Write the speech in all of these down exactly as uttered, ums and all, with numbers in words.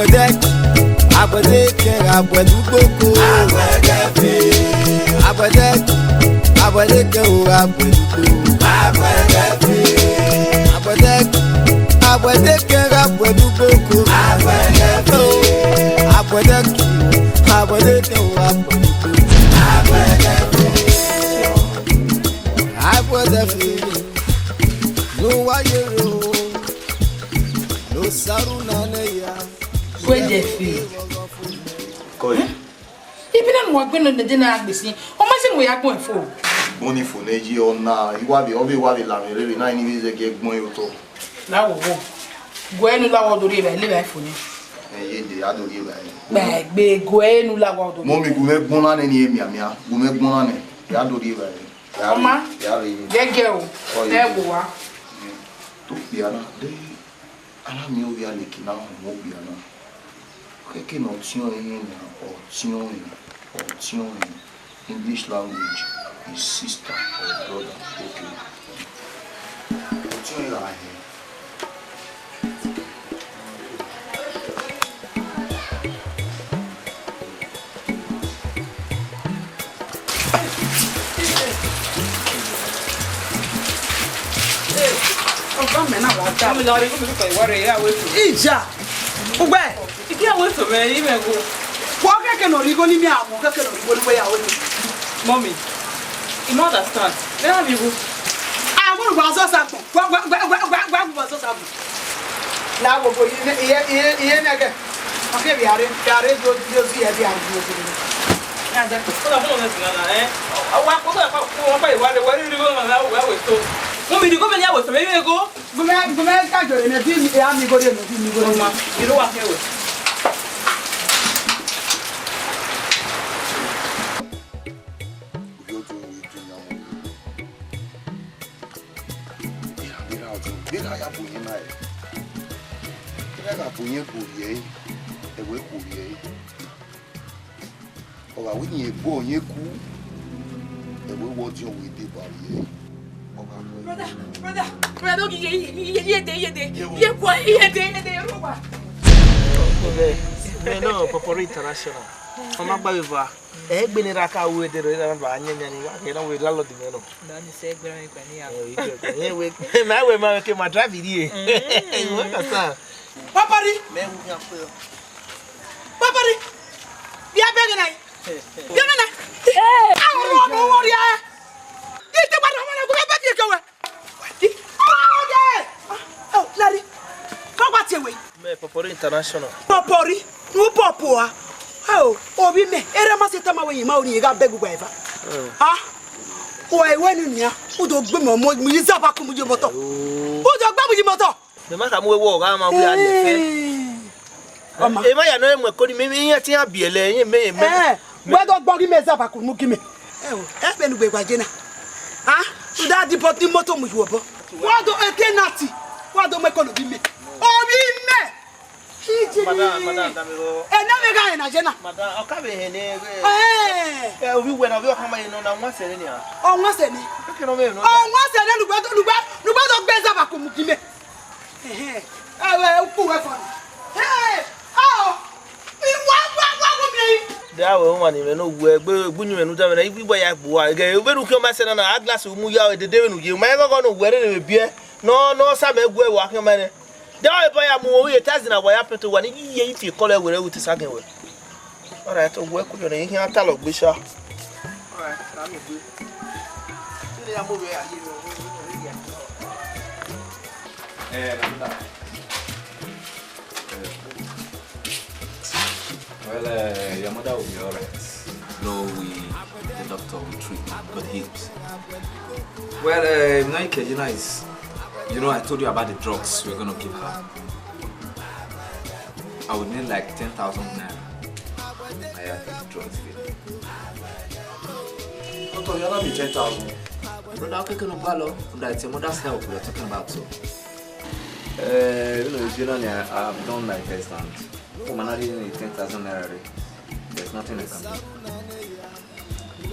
Agbẹdẹ, agbẹdẹ kẹgha buẹ ne ugboko. Agbẹdẹ, agbẹdẹ kẹgha buẹ ne ugboko. Agbẹdẹ, agbẹdẹ kẹgha buẹ ne ugboko. Agbẹdẹ, agbẹdẹ kẹgha buẹ ne ugboko. Agbẹdẹ, ne uwa ye ro, ne osaru na nẹ ya. Wẹ dẹ fi. Kọ yi. Ibi na ne uwa gbe nọ ne de na gbe sin. Ọ ma sẹ ne uwa ya gbọn fo. Gbọn ni fo nẹ yi ọna, I wa vbe, ọ vbe wa vbe la mwẹ rere na, I ni vbe zẹ gie gbọn ye otọ. La wo wo. Gu ẹre ne u la wa do rhie evbare, le evbare fo nẹ. Ẹ ye de, a do rhie evbare. Gbe, gbe, gu ẹre ne u la wa do rhie. Mọmi, gu mwẹ gbọn na nẹ ne I mianmian, gu mwẹ gbọn na nẹ, ya do rhie evbare. Ọ ma, ya rhie. Gẹgẹ o. Ọ ye. Ẹ wo wa. To kpia na, de. A na miẹn ovbi Aleki na họn okpia na. Khẹke ne ọtiọnrẹn họn nian, ọtiọnrẹn, ọtiọnrẹn. English language is sister or brother. Okay. Ọtiọnrẹn gha họn. Ọgọ mẹ na wa da. Ija. Ugbẹ. Ike a wẹ to mẹ, I mẹ go. Wọ kẹkẹ nọ rhie igho ni mẹ a, wọ kẹkẹ nọ rhie igho ni wẹ ya wẹ. Mommy, I no understand. Where have you go? A wọ wa zọ sa gbọn. Wa, wa, wa zọ sa gbọn. La wo bo iye, iye, iye, iye nẹgẹ. Ọ ke vbe a re, vbe a re do, do, do, ye vbe a re do, do, do. Ya zẹ. Ko da mo ne na, eh? Wa ko da ko wa pa wa re, wa re, wa re, wa re to. Mommy, di ko me ni a wẹ to mẹ, I mẹ go. Gu mẹ, gu mẹ ka jọ rẹ nẹ, di mi, a mi gode nẹ, di mi gode nẹ. Ọma, I ro wa kẹ wẹ. Ovbi ọdọ ọre, ovbi ọdọ yan mọ. Bera, bera ọdọ, bera ya bu yẹn na ẹ. Bera ya bu yẹn bu rhie ẹ, ẹ wẹ bu rhie ẹ. Ọ gha wẹ ne irẹn bu ọyẹn ku, ẹ wẹ wẹ ọdiọn wẹ deba rhie. Ọ gha wẹ. Brother, brother, brother, iye, iye, iye, iye de, iye de, iye kua, iye de, iye de, ru wa. Mẹ nọ Popori International. Ọ ma gba vbe eva. Ẹ gbe ne ra ka ru ẹdẹ rẹ, ra ba nyẹ nyẹ ni wa, kẹ na wẹ landlord mẹ nọ. Na ni sẹ gbe rẹ gba ni ya. Ẹ, iye, iye, wẹ, ma wẹ ma ke ma drive rhie. Mm. You understand? Popori. Mẹ wu yan pe. Popori. Bia bẹghe na. Bia bẹghe na. Hey. Awo ro mo wo ria. Ite gba do mo na gu bẹghe ke wẹ. Ode. Oh, Larry. Ko gba tie wẹ. Mẹ Popori International. Popori. Nu popo a. Oh, ovbi mẹ. Erha ma sẹ tama wẹ iye ma ori gha bẹghe ugba eva. Mm. Ah. O e wẹ ni nia. U do gbe mẹ mu yi zaba ku mu ye moto. Oh. U do gbe mu yi moto. Mẹ ma khama uwẹ wẹ ọ gha ma wẹ a lẹ fẹ. Ọma. Emwa ya nọ mu ẹko ni, mẹ, mẹ, iran te iran biẹlẹ, iran mẹ, mẹ. Ẹ, wẹ do gbọ ghi mẹ zaba ku mu gi mẹ. Ẹ o, ẹ vbe ne u gbe gba je na. Ah, u da di bọ ni moto mu yu obọ. Wa do e tenant, wa do mu ẹko ne ovbi mẹ. Ovbi mẹ. Madam, madam, dame ro. Ẹ na vbe gha rẹn na je na. Madam, ọ ka vbe hẹ ne. Ẹ. Ẹ, ovbi wẹ na, ovbi ọ khama ye nọ na, wan sẹ ne nia. Ọ wan sẹ ne. Ọ wan sẹ ne, lugbe, lugbe, lugbe do gbe zaba ku mu gi mẹ. Ẹhẹn. Ẹ wẹ, ukpu wẹ fọ. Hey! Ao! Iwa, wa, wa, wo mi. De a wẹ ọmwa ni mwẹ ne owẹ, gbe, gbe uyinmwẹ ne u da mwẹ na, iwa ya gbe uwa. Ẹghẹ, vbene u khian ọmwa sẹ na na, a glass u mu ya, dede vbene u ye, u ma rẹn ghọghọ ne u wẹ rre vbe biẹ. Nọ, nọ, sa mẹ gu ẹre wa khian ọmwa nẹ. De a wẹ ba ya mu uwu ye, tazi na wa ya pẹnto wa ni, iye ifi ekọlọ ẹwe rẹ, u te sa gẹn wẹ. Alright, owẹ ku yọ ne, I khian talọ gbe sha. Alright, na mi gbe. Te ne ya mu vbe a ye. Eh, na mi da. Well, uh, your mother will be all right. No, we, the doctor will treat her. Good heat. Well, uh, no, Kejina is, you know, I told you about the drugs we're gonna give her. I would need like ten thousand naira. I have the drugs fee. Doctor, you allow me ten thousand. Brother, okay, can you go along? That's your mother's health we are talking about, so. Uh, you know, it's generally, I, I've done my best and for my not even ten thousand naira, there's nothing I can do.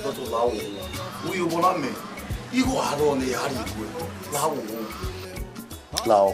Doctor, lao, we you wanna me? You go hard on the hard you go. Lao. Lao.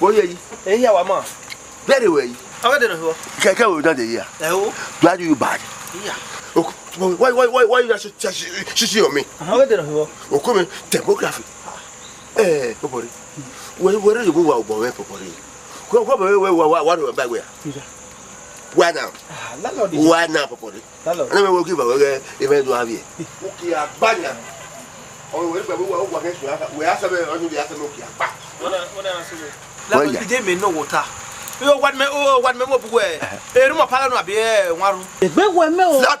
Wo ye yi. Eya wa ma. Very well. Awede no ho. Kẹkẹ wo dan de ya. Ẹ o. Do I do you bad? Iya. Oko, why, why, why, why you should, should, should see on me? Awede no ho. Oko mi demography. Eh, popori. Where, where you go wa obo we popori? Ko ko we we wa wa wa ba we. Iya. Why now? Ah, landlord. Why now, popori? Landlord. Ana me wo give away even do have here. Uki agbanya. O we gbe wa wa ke sua. We asa be onu de asa me uki agba. Wona wona asa me. Landlord, ide me no water. Yo, what me, oh, what me mo buwe. E room apala no abi e wan room. Egbe wẹ mẹ o. Flat.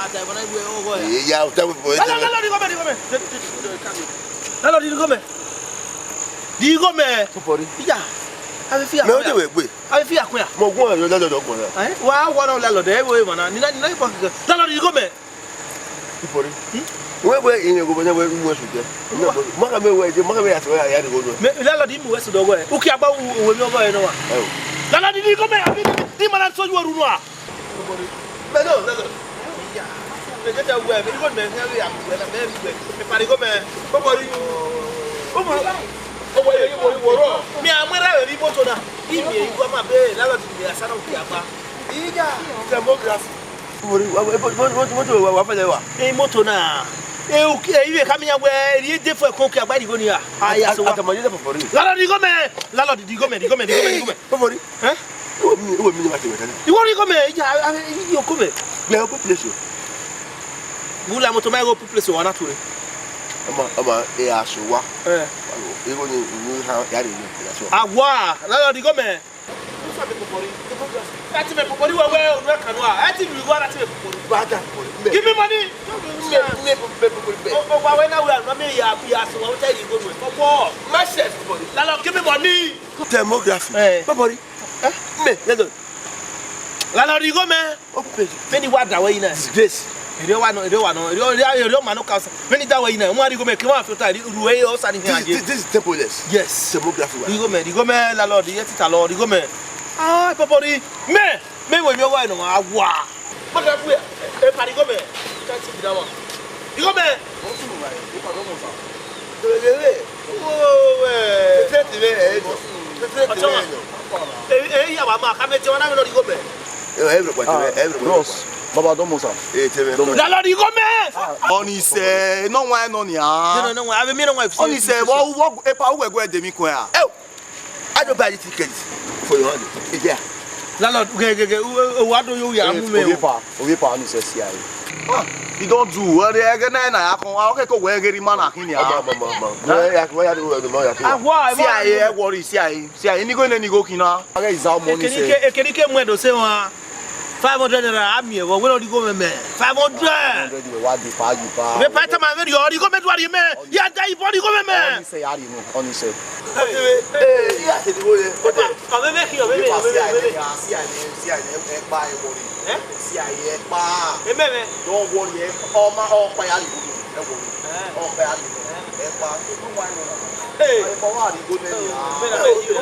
a da ẹmwẹ na wẹ ọghọ ya. Iya, u ta wẹ fo. Landlord, landlord, di igho mẹ, di igho mẹ. Landlord, di igho mẹ. Di igho mẹ. Pupori. Iya. A vbe fi akun ya. Mẹ o de wẹ gbe. A vbe fi akun ya. Mo gun ọyọ landlord ọgbọn na. Eh? Wa wa na landlord, ẹ wo emwa na. Ni na, ni na ipo keke. Landlord, di igho mẹ. Pupori. Hmm? Wẹ wẹ, iyẹn gobọ ne wẹ mu ẹsu jẹ. Wa. Ma ka mẹ wẹ je, ma ka mẹ ya so ya, ya ni go no. Mẹ, landlord, mu ẹsu dọghọ ẹ. Uki agba u, uwe mi ọghọ ẹ nọ wa. Ẹ o. Landlord, di igho mẹ, abi di, di ma na so yu oru nua. Mẹ no, no, no. Iya. Mẹ je ta wẹ, mẹ igho mẹ, mẹ ya, mẹ, mẹ, mẹ pari igho mẹ. Kọkọ ri. Umu, owo ye, owo, owo rọ. Mẹ a mu erha vbe imoto na. Imi igua ma be landlord ni asa na uki agba. Iya, demography. Mọto wa, wa fẹlẹ wa. Imoto na. E uki, e ivbe khama iran wẹẹ, erriọ de fo ẹko uki agba, righo ni ra. Aya so wa. Atamọ ye de fofori. Landlord, righo mẹ. Landlord, righo mẹ, righo mẹ, righo mẹ, righo mẹ. Fofori. Eh? Uwẹ mi, uwẹ mi ni ma te wẹ tani. Igho righo mẹ, iya, a, a, igho ko mẹ. Gbẹ open place o. Gu la moto ma igho open place wa na ture. Ọmọ, ọmọ, e a so wa. Eh. Igho ni, ni ha, ya re ni, ya so. Awa, landlord, righo mẹ. Ẹ ti mẹ popori wẹwẹ, onu ẹkan nua. Ẹ ti lu igho, ẹ ti mẹ popori. Ba da popori. Give me money. Me, me, me popori bẹ. O, o, wa wẹ na wẹ, no me ya, ya so, wa wẹ ta igho nu. Popori. Ma se popori. Landlord, give me money. Demography. Eh. Popori. Eh? Me, landlord. Landlord, righo mẹ. Open. Vbene I wa da wẹ yi na. Disgrace. Erriọ wa nọ, erriọ wa nọ, erriọ, erriọ, erriọ ma nọ ka osa. Vbene I da wẹ yi na, wa righo mẹ, ke wa fi ota ru ẹre osa ni hia. This, this, this is temporary. Yes. Demography wa. Righo mẹ, righo mẹ, landlord, iye tita lọ, righo mẹ. Ah, popori. Mẹ, mẹ wẹ mi ọghe nọ, awa. Ma da bu ya. E pa righo mẹ. Can't sit down. Righo mẹ. Owe. Tete ti vbe ẹ do. Tete ti vbe ẹ do. E, e, ya wa ma, ka mẹ tie wa na vbe nọ righo mẹ. E, e, bro, kwa, e, e, bro, kwa. Bros, baba, dọmọ sa. E, te vbe. Dọmọ. Landlord, righo mẹ. Ọnise, nọ wa nọ nia. Nọ, nọ wa, avbe mi nọ wa. Ọnise, wọ, wọ, epa, uwẹ guẹ de mi kuẹ a. E, I don't buy this ticket for your hand. Ejia. Landlord, ghe, ghe, ghe, u, u, u wa do yo ya mu mẹ o. Oviepa, oviepa, Ọnise, si a ye. Ah, he don do. Ẹghẹ na na ya kọn, a kẹkẹ wẹ ghe rhie ima na khin nia. Ọmọ, ọmọ, ọmọ, ọmọ. Wẹ ya, wẹ ya do, wẹ ya do. Awa, si a ye, ẹ worry, si a ye, si a ye, ni go ne ni go khin na. A ghe iza ọmọ Ọnise. Ekenike, ekenike mu ẹdọ se wan. Five hundred naira, a miẹn vbe, wẹ ne ọ righo mẹ mẹ. Five hundred. Five hundred, wẹ wa de pa, you pa. Mẹ pa tama, vbe rriọ, righo mẹ, do rhie mẹ. Ya da ibọ, righo mẹ mẹ. Ọnise, ya rhie nọ, Ọnise. Ee, iya, se ti wo ye. Ọmọ mẹ khin, ọmọ mẹ, ọmọ mẹ, ọmọ mẹ. Si a ye, si a ye, si a ye, ẹ pa, ẹ worry. Eh? Si a ye, ẹ pa. Ẹ mẹ mẹ. Don't worry, ẹ, ọmọ, ọ pa ya rhie, ẹ worry. Eh. Ọ pa ya rhie, ẹ pa. Hey. Ẹ pa wa rhie go nẹ ya. Mẹ na mẹ yi o.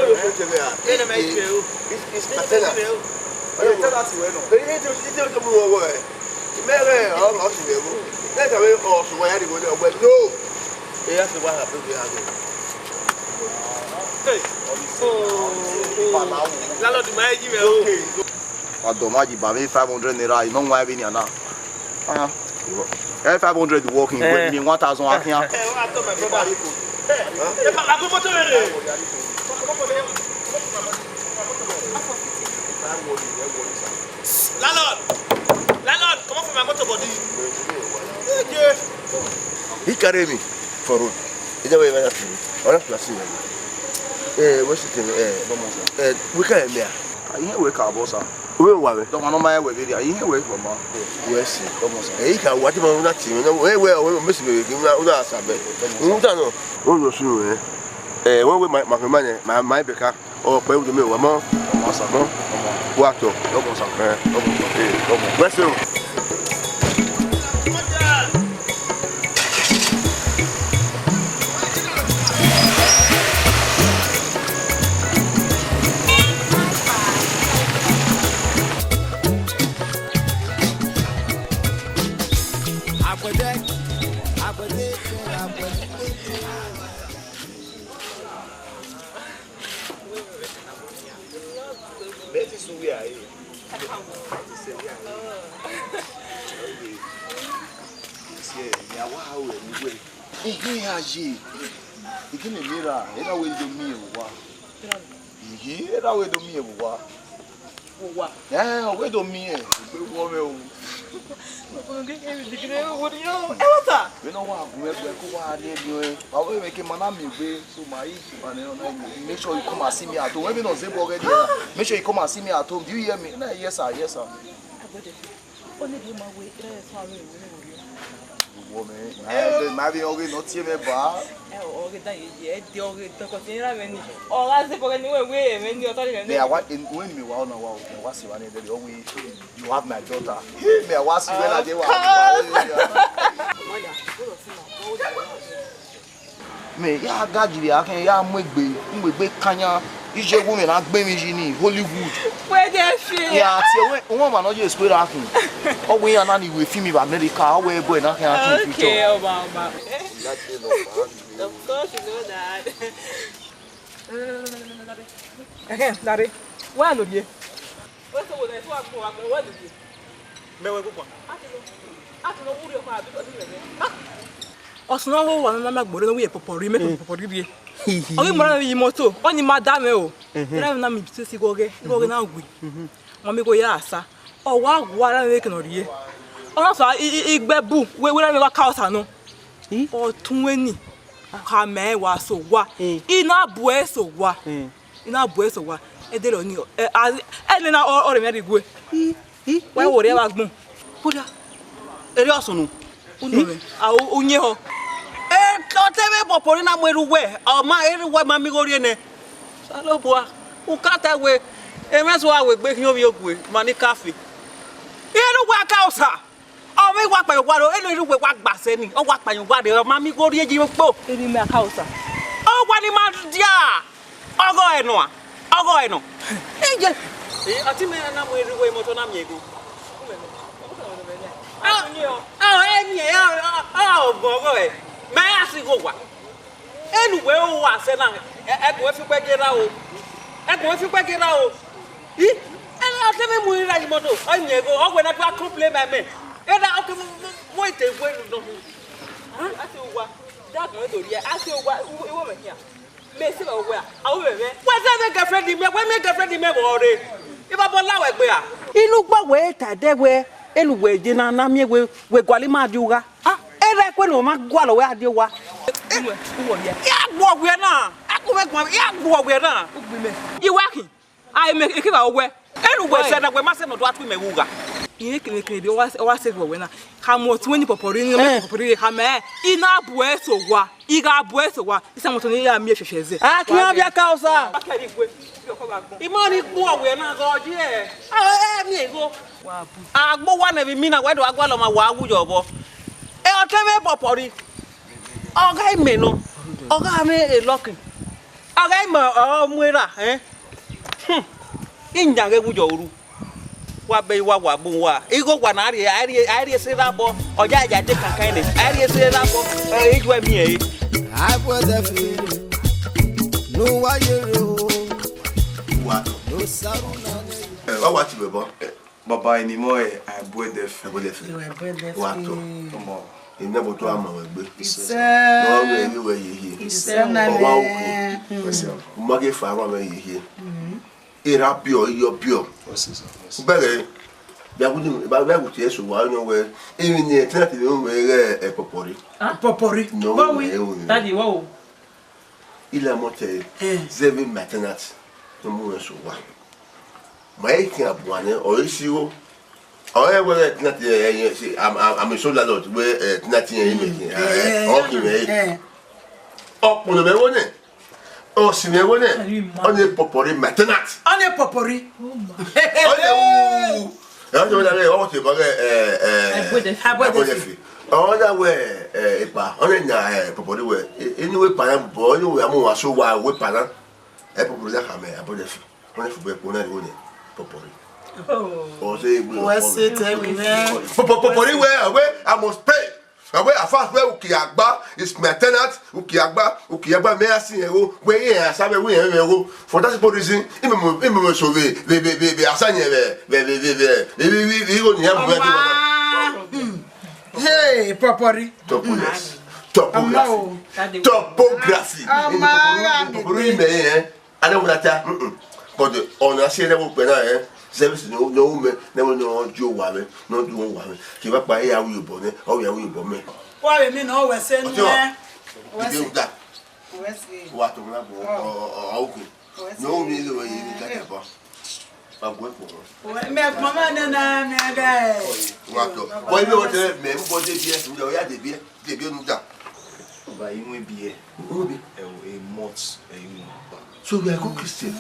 Mẹ na mẹ yi o. It's, it's paternal. Ẹ tell that to her, no. Ẹ, ẹ, ẹ, ẹ, ẹ, ẹ, ẹ, ẹ, mẹ rẹ, ọ, ọ, si vbe ro. Ẹ ka vbe, ọ, sẹ uwa ya ni vbe, ọ, wẹ, no. Ẹ ya sẹ uwa ha, pé, pé, ha, no. Hey. Oh, oh. Landlord, ma yi mẹ o. Okay. Wa dọ ma yi ba vbe five hundred naira, I no wan vbe ni ana. Ah. Ẹ five hundred working, eh, wẹ mi one thousand wa khian. Eh, wa tọ my brother. Eh, eh, ma, ma go motor rere. Landlord, landlord, comot from my motor body. He carry me for road. He never even ask me. All that to see me. Eh, what's the thing? Eh, eh, we can't hear. Ihe wẹ ka bọ sa. Wẹ wa wẹ. Dọmọ nọ ma wẹ vbe dia. Ihe wẹ bọ ma. Wẹ si. Dọmọ sa. Eh, ka wa ti ma na ti me. Wẹ, wẹ, wẹ, me si me, me na, na sa be. Dọmọ sa. N ta nọ. O lo su wẹ. Eh, wẹ, wẹ, ma, ma, ma, ma, ma, be ka. Ọ pẹ u do me wa mọ. Dọmọ sa. Mọ. Wa tọ. Dọmọ sa. Eh, dọmọ sa. Eh, dọmọ. Wẹ si o. Mẹ ti sẹ uwẹ a re. Mẹ ti sẹ uwẹ a re. Sẹ, mẹ a wa ru ẹre uwẹ. Ehe, a ye. Ehe ne mẹ ra, erha wẹ do miẹn vbe owa. Ehe, erha wẹ do miẹn vbe owa. Owa. Ẹ, ọ wẹ do miẹn, egbe wọ mwẹ o. Vbene ọ wa gu mwẹ ẹgbẹ, ke ọ wa rhie emwi ọnrẹn. Wa wẹ mwẹ ke ma na miẹn egbe, so ma i, ma nẹ, make sure you come and see me at home. Vbene ọ zẹ obọ ghẹ dia, make sure you come and see me at home. Do you hear me? Na, yes, sir, yes, sir. Ọ ne gie ma wẹ, ẹ, sọ avbe ẹvbo ne ọ rhie. Vbọ mwẹ, ma vbe, ma vbe ọghe ne ọ tie mwẹ ba. Ẹ, ọghe dan ye, ẹ de ọghe dan kọtiẹ ra mwẹ ni. Ọ gha zẹ obọ ghẹ ne wẹ wẹ mwẹ ni, ọ tọ ni mwẹ ni. Mẹ a wa, wẹ mẹ wa ọna wa o, mẹ wa si wa ni dede, ọ wẹ, you have my daughter. Mẹ a wa si wẹ na de wa. Of course. Mẹ ya ga giri akhin ya mu egbe, mu egbe kanya, iye wu mẹ na gbe emwi yi ni Hollywood. Where they feel? Ya tie wẹ, wọn ma nọ ye school ra khin. Ọ wẹ iran na ni wẹ film vbe America, ọ wẹ boy na khin a khin future. Okay, ọba, ọba. Of course you know that. Ẹhẹn, dare. Wẹ no rrie. Mẹ wẹ gbogbo. Ọsẹ ne ọ ho wa ma ma gbore ne ọ wẹ pọpọ rrie, mẹ pọpọ rrie. Ọ ghi mu ra vbe imoto, ọ ni ma da mwẹ o. Ra na mi sisi igho ghe, igho ghe na wi. Mami ko ya sa. Ọ wa wa ra vbe ke nọ rrie. Ọ na sa i, i, igbe bu, wẹ, wẹ ra vbe wa ka ọsa nọ. Ọ tun ẹni. Khama ẹn wa sẹ owa. I na bu ẹn sẹ owa. I na bu ẹn sẹ owa. Ẹdẹrẹ ọni, ẹ, a, ẹnẹ na ọ, ọ rhe mwẹ rhie gue. Wẹ wo rhie vbe agbọn. Kódà, erriọ sunu. Unu mwẹ. A, u, u nyẹn họ. E, ọ te mwẹ pọpọ rrie na mu erha uwẹ, ọ ma, erha uwẹ ma miẹn igho rrie nẹ. Osanobua, u ka ta wẹ, emwa eso a wẹ egbe khian ovbi ogue, ma ni kafe. Erha uwẹ a ka osa. Ọ vbe wa kpẹn owa ro, eno erha uwẹ wa gba sẹ ni, ọ wa kpẹn owa rre, ọ ma miẹn igho rrie yi kpo. Erha mwẹ a ka osa. Ọ wa ni ma dia. Ọghọ ẹnọ a, ọghọ ẹnọ. Iye. Ẹ, a ti mẹ na mu erha uwẹ imoto na miẹn igho. Ọ, ọ, ẹ miẹn, ọ, ọ, ọ, ọghọ ẹ. Mẹ a si igho wa. Enu wẹ o wa sẹ na, ẹ, ẹgun fi ukpẹ gie ra o. Ẹgun fi ukpẹ gie ra o. I, ẹ, ọ te mwẹ mu ira yi moto, ọ miẹn igho, ọ wẹ na gba complain ma mẹ. Ẹ da, ọ ke mu, mu, mu ite wẹ ru nọ. A si owa, da gun do rie, a si owa, iwo mẹ khian. Mẹ se vbe wẹ a, a wẹ mẹ. Wẹ se vbe girlfriend mẹ, wẹ miẹn girlfriend mẹ vbe ọre. Ivbabọ la wẹ gbe a. Inu gba wẹ ta ẹdẹ wẹ, enu wẹ je na, na miẹn wẹ, wẹ gualọ ima di ugha. Ah, erha ẹkue ne ọ ma gualọ wẹ a di owa. Uwẹ, uwọ ya. Ya gbuọ wiẹ na. A gu mwẹ guan, ya gbuọ wiẹ na. Ugbi mẹ. Iwa khin. A mẹ ekeva owẹ. Enu wẹ sẹ na, wẹ ma sẹ nọ do a tu mẹ vbe ugha. Irẹn kene kene bi, ọ wa, ọ wa sẹ vbe owẹ na. Khama ọtẹn wẹ ni pọpọ rrie, ni pọpọ rrie, khama ẹn. I na bu ẹn sẹ owa. I gha bu ẹn sẹ owa. Isamotọ ne I ya miẹn fiẹfiẹ zẹ. A khian vbe aka osa. Ba kẹ rhie igue. Fi ọkọ gha gbọn. I ma ni gbuọ wiẹ na ghe ọ ye. A, ẹ, miẹn igho. Wa bu. Agbo wa nẹ vbe imina, wẹ do a gualọ ma wa wu yọ vbọ. E, ọ te mwẹ pọpọ rrie. Ọ gha imẹ nọ, ọ gha mwẹ elọkin, ọ gha imẹ ọ mu erha, ẹn? Hmm. Iyan ghe wu yọ oru. Wa bẹ wa wa bun wa. Igho wa na rhie, a rhie, a rhie sẹ erha obọ. Ọ ya ya de kankan nẹ. A rhie sẹ erha obọ. Ẹ, i ju ẹmwẹ ẹre. Agbẹdẹ fi ne uwa ye rre o. Wa tọ. No saru na ne. Ẹ, wa wa ti vbe bọ. Baba, eni mọ ẹ, Abuẹdẹfi. Abuẹdẹfi. Wa tọ. Ọmọ. Ina bọ to a ma wẹ gbe. Isẹ. Nọ wẹ eni wẹ yehie. Isẹ na. Ọwa oke. Wẹsẹ. Ma ghe fa wa wẹ yehie. Era biọ, iyọ biọ. Wẹsẹ, sir. Wẹsẹ. Bẹghe, bia wu ni, ba, bia wu tie so wa nọ wẹ. Emi ni, tena ti ni wẹ ghe, ẹ, pọpọ rrie. Ah, pọpọ rrie. No, wẹ wi. Daddy, wo. Ilamọtẹ, eh, zẹ vbe ma tenant ne ọ mu mwẹ sẹ owa. Ma i khian buan nẹ, ọ i si igho. Ọ rẹn wẹ tenant, eh, eh, eh, I'm, I'm, I'm a sole landlord, wẹ, eh, tenant ẹre mẹ khian, eh, ọ khian mwẹ. Eh. Ọ kpọnọ mwẹ ẹvbo nẹ, ọ si mwẹ ẹvbo nẹ, ọ ni pọpọ rrie ma tenant. Ọ ni pọpọ rrie. Ọ ni wu. Ẹ, ọ jọ wẹ na, ọ te bọ ghe, ẹ, ẹ, Abuẹdẹfi. Abuẹdẹfi. Ọ na wẹ, ẹ, epa, ọ na nya, ẹ, pọpọ rrie wẹ, e, eni wẹ epa na bọ, eni wẹ a mu wa so wa wẹ epa na. Ẹ, pọpọ rrie da khama Abuẹdẹfi. Ọ na fu bẹ kpo na ro ne pọpọ rrie. Oh. Ọ sẹ egbe. Wẹ sẹ tẹ mi nẹ. Pọpọ, pọpọ rrie wẹ, wẹ, I must pay. Wẹ, as far as wẹ uki agba, is my tenant, uki agba, uki agba, mẹ a si ẹvbo, wẹ, ẹ, a sa vbe, wẹ, ẹ, ẹvbo. For that simple reason, imẹ mọ, imẹ mọ so vbe, vbe, vbe, vbe, vbe, a sa yẹn vbe, vbe, vbe, vbe, vbe, vbe, vbe, igho ni ya mu vbe. Ọma. Hmm. Hey, pọpọ rrie. Topo, yes. Topography. Ọma o. Topography. Ọma, pọpọ rrie, pọpọ rrie mẹ, eh. A na wẹ na ta, mm-mm. But, eh, ọna si ẹre vbe okpia na, eh, service ne ọ, ne ọ ru mẹ, ne ọ, ne ọ di owa mwẹ, ne ọ di owa mwẹ. Ke wa kpa, e ya ru obọ nẹ, ọ ya ru obọ mẹ. Wa vbe mi nọ, wẹ sẹ nẹ. Ọtí wa. Wẹ sẹ. Wa to na bo, ọ, ọ, ọ, okay. Wẹ sẹ. Ne ọ ru mẹ, e le wẹ ye ni ka ta ba. Wa gu ẹkpo. Wẹ, mẹ ẹkpo mẹ nẹ na, mẹ ga. Wa to. Bọ ibe wẹ te, mẹ, bọ de biẹ, mi lọ ya de biẹ. Dede unu da. Ba iwẹn biẹ. Iwẹn biẹ. Ẹ, a month, ẹ, iwẹn pa. So you are a good Christian.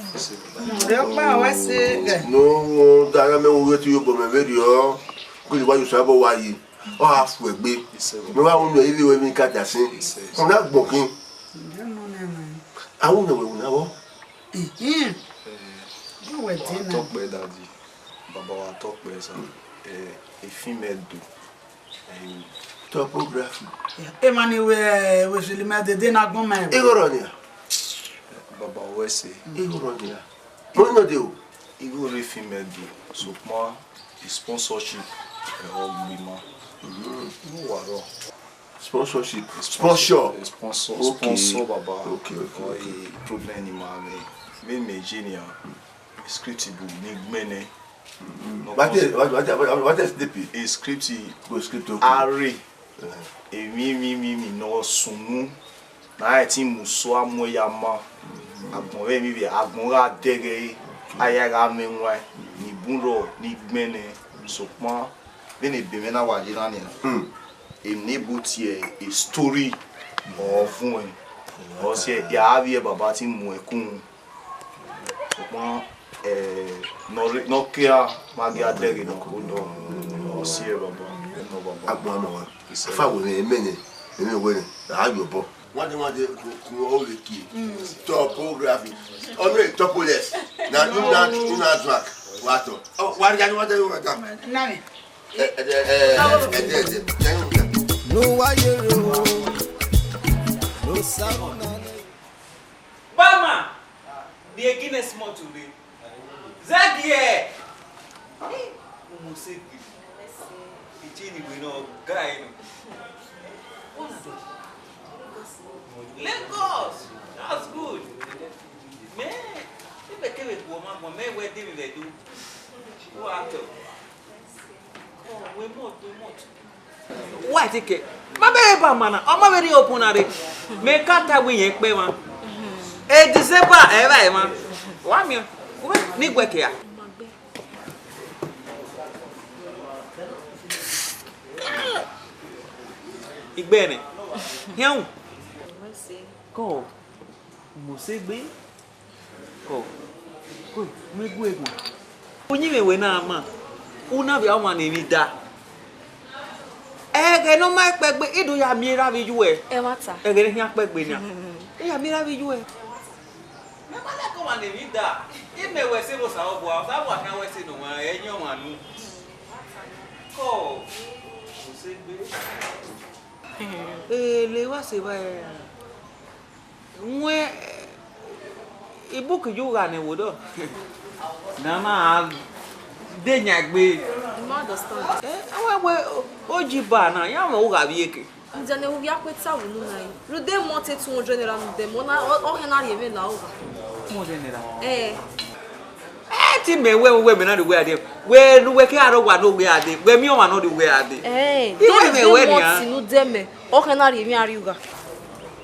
Rẹ ọkpa wẹ se gẹ. No, no, da na mẹ wo ti yo bo mẹ very o. Ko le wa yo sa bo wa yi. Ọ ha fu egbe. Mẹ wa unu eyi we mi ka da sin. Ko na gbokin. Ǹjẹ́ mo nẹ mọ̀? Àwọn ọ̀nà wẹ̀wù náà wọ́. Ìhín. Ẹ, bó wẹ̀ dín náà. Tọ́pẹ́ dadi. Bàbá wa Tọ́pẹ́ sá. Ẹ, efin mẹ do. Topography. Emani wẹ, wẹ fili ma dede na gbọn ma. Igho rọ nia. Baba wẹ ẹse. Igho nọ dia. Igho nọ dia o. Igho rre fi mẹ do, sokpan sponsorship ẹre ọ gbe ima. Igho wa rrọọ. Sponsorship. Sponsor. Sponsor, okay, sponsor, baba. Okay, okay, okay. Problem ni ma mwẹ. Vbene imẹ ye nian, script bu ne I gbẹnnẹ. What is, what, what, what, what is sleepy? A script. Go script, okay. Are. Emwi, emwi, emwi, emwi ne ọ sunu, ne a i te mu so a mu ya ma. Agbọn vbe emwi vbe agbọn gha dẹghe ẹre, a ya gha mwẹ wain, ni bun rrọọ, ni gbẹnnẹ. Sokpan vbene ebe mwẹ na wa ye na nian, emwi ne ebo tie story, ọ vuẹn, ọ siẹ ya vbiẹ baba te mu ẹkun. Sokpan, eh, ne ọ rre, ne ọ kea, ma gie a dẹghe ne ọ ko dọ, ọ siẹ baba, nọ baba. Agbọn ama wa. Afa wẹ mwẹ, mẹ nẹ, mẹ wẹ nẹ, a yọ obọ. Wande wande, ku, ku ọ vbe kie. Topography. Ọ nọ topoless. Na, na, na, na, wa tọ. Ọ, wa ya ni wande, wa ta. Nani? Ẹ, ẹ, ẹ, ẹ, ẹ, ẹ, ẹ, ẹ, ẹ, ẹ. No wa ye ro. No sa na. Bama, the Guinness malt today. Zagiẹ! Umusegbe. Ichini we no guy no. Lagos. That's good. Man, if I came with woman, man, where did we do? What? Wa tike, ma bẹghe ba ọmwa na, ọ ma vbe rhie opun na rre. Mẹ ka ta wẹ irẹn kpẹ mwa. E December ẹ vba emwa. Wa miẹn, uwẹ ni guẹ kea. Igbẹnẹ, hian wu. Kọ, Umusegbe. Ọ, ọ, ne gu egbe. Uyinmwẹ wẹ na ma, u na vbe a wan ne emwi da. Ẹghẹ ne ọ ma kpẹgbe, I do ya miẹn erha vbe iyuẹ. Ẹmwata. Ẹghẹ ne khian kpẹgbe nia, I ya miẹn erha vbe iyuẹ. Mẹ ma lẹkẹ ọmwa ne emwi da, imẹ wẹ ẹse vbe Osanobua, Osanobua khian wẹ ẹse ne ọmwa, ẹ yẹn ọmwa nu. Kọ, Umusegbe. Ele wa se vba ẹre. Wẹ, ibuki ye ugha ne ẹvbo dọ. Na ma de yan egbe. You no understand. Eh, wẹ, wẹ, o ji ba na, ya mọ ugha vbe eke. Njẹ ne u via kue ta vbe unu na yi? Rhunmwuda emọ te two hundred naira ne u dẹ mẹ, ọ na, ọ, ọ hẹn na rhie mwẹ la ugha. Two hundred naira? Eh. Ẹ te mẹ wẹ, wẹ mẹ na rhie uwẹ a dẹ. Wẹ ne uwẹ ke aro wa ne uwẹ a dẹ. Wẹ miẹn ọmwa ne ọ rhie uwẹ a dẹ. Eh, iwẹ mẹ wẹ nian. Ọ hẹn na rhie mwẹ a rri ugha.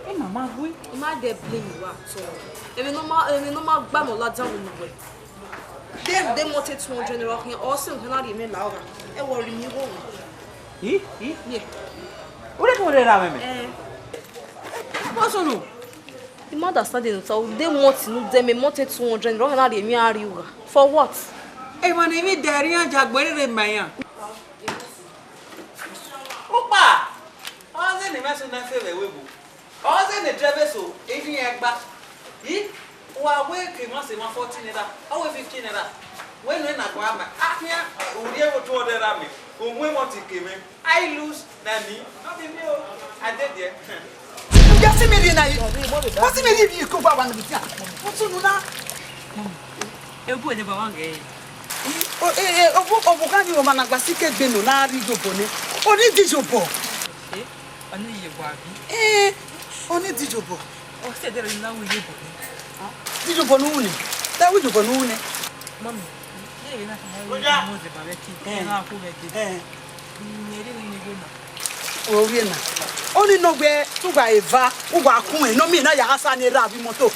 Ẹ ma ma gui. I ma de blame you at all. Emwi ne ọ ma, emwi ne ọ ma gba mẹ ọ ladian vbe unu wẹ. De, de mọ te two hundred naira ọkhian, ọ sẹ ne ọ na rhie mwẹ la ọgha. Ẹ wọ rhie mwẹ igho wẹ. Ih, ih. Yeah. Ore ke were ra mẹ mẹ. Eh. What's on? I ma understand the nta, de mọ te unu dẹ mẹ, mọ te two hundred naira, ọ na rhie mwẹ a rri ugha. For what? Emwa ne emwi da ẹre iran jagbe rere ma iran. Ukpa! Ọ zẹ ne imẹ so na fe vbe ẹvbo ebo. Ọ zẹ ne driver so, erriọ iran gba. I, wa wẹ ke emwa sẹ emwa forty naira, ọ wẹ fifty naira. Wẹ nọ na gua ma, a khian, u rhie vbe two hundred naira mẹ, u mu emọ te ke mwẹ. I lose na ni, no be me o, I dey there. Ya si mi rhie na yi. Wọ́n sì mi rí ibi ìkó bá wa níbi tí a. Wọ́n tún nu ná. Ebu ẹ̀jẹ̀ bàbá gẹ̀ ẹ́. O, e, e, obu, obu ka ni o ma na gba si ke gbe no na ri yobo ni. O ni di yobo. Eh, ọ ni ye wa bi. Eh, o ni di yobo. Ọ sẹ dẹrẹ na wi yobo ni. Di yobo nu ni. Da wi yobo nu ni. Mami, ye na ka mo de ba ki. Eh. Na ku be de. Eh. Ni ri ni ni na. Ovie na. Ọni nọ wẹ, te uwa eva, uwa kun ẹn, nọ miẹn na ya gha sa ne erha vbe imoto.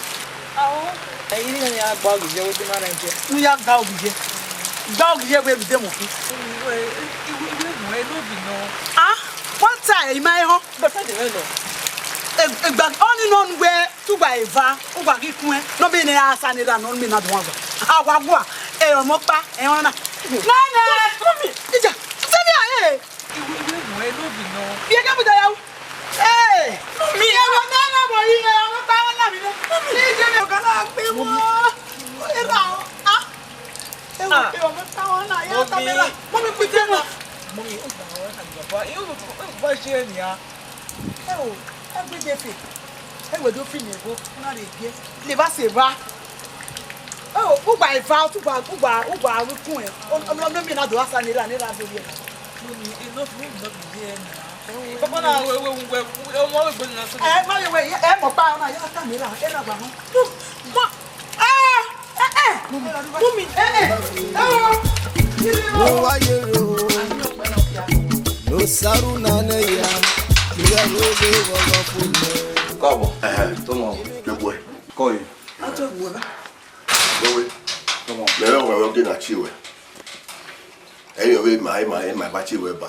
Ao, ẹi re iran ya gba ogiye vbe odẹ na rẹn jẹ. Ne u ya gba ogiye. Gba ogiye vbe vbe de mọ. Iwe, iwe, iwe mu ẹ n'obi nọ. Ah, wa ta ẹ, ima ehọ. Bẹfẹ de mẹ nọ. Egba, ọni nọ nu wẹ, te uwa eva, uwa ghi kun ẹn, nọ miẹn na ya gha sa ne erha nọ miẹn na dọn wa. A wa gua, ẹ ọmọ kpa, ẹ ọna. Nana, mami, ija, tell me, eh. Iwe, iwe mu ẹ n'obi nọ. Biẹ ke mu da ya wu. Ee. Mami. Biẹ mu da ya wu, iye ọmọ ta wa na mi nẹ. Mami. Iye ne ọga na gbe wọ. Erha o. Ah. Ewu ke ọmọ ta wa na, ya ta mi ra. Mami, kpite na. Mami, o gba wa na baba. Iyo, o ba je ni a. Ẹ o, ẹ gbẹdẹ fe. Ẹwe do fi mẹ ebo, na rhe gie. Le va se va. Oh, ugba eva, ugba, ugba, ugba ru kun ẹ. O, o, o, mi na do asa nera, nera do ye. Mummy, enough, mummy, no be here now. Papa na we, we, we, we, ọmọ we gbenu na so. Eh, ma ye we, eh, mo pa na ya ta nera, e na gba no. Mummy, eh, eh, eh. Mummy, eh, eh. Oh. No wáyé o, no saru nane ya, ìyá ló dé wọ́wọ́ fún mi. Káàbọ̀. Ẹhẹn, tó mọ̀. Gbogbo ẹ̀. Kọ́ yìí. A tó gbogbo ẹ̀. Lówe. Tó mọ̀. Mẹ̀rẹ̀ wẹ̀ wọ́n gé na chi wẹ̀. Ẹ̀yin ọ̀rẹ́ ma, ẹ̀ ma, ẹ̀ ma bá chi wẹ̀ bá.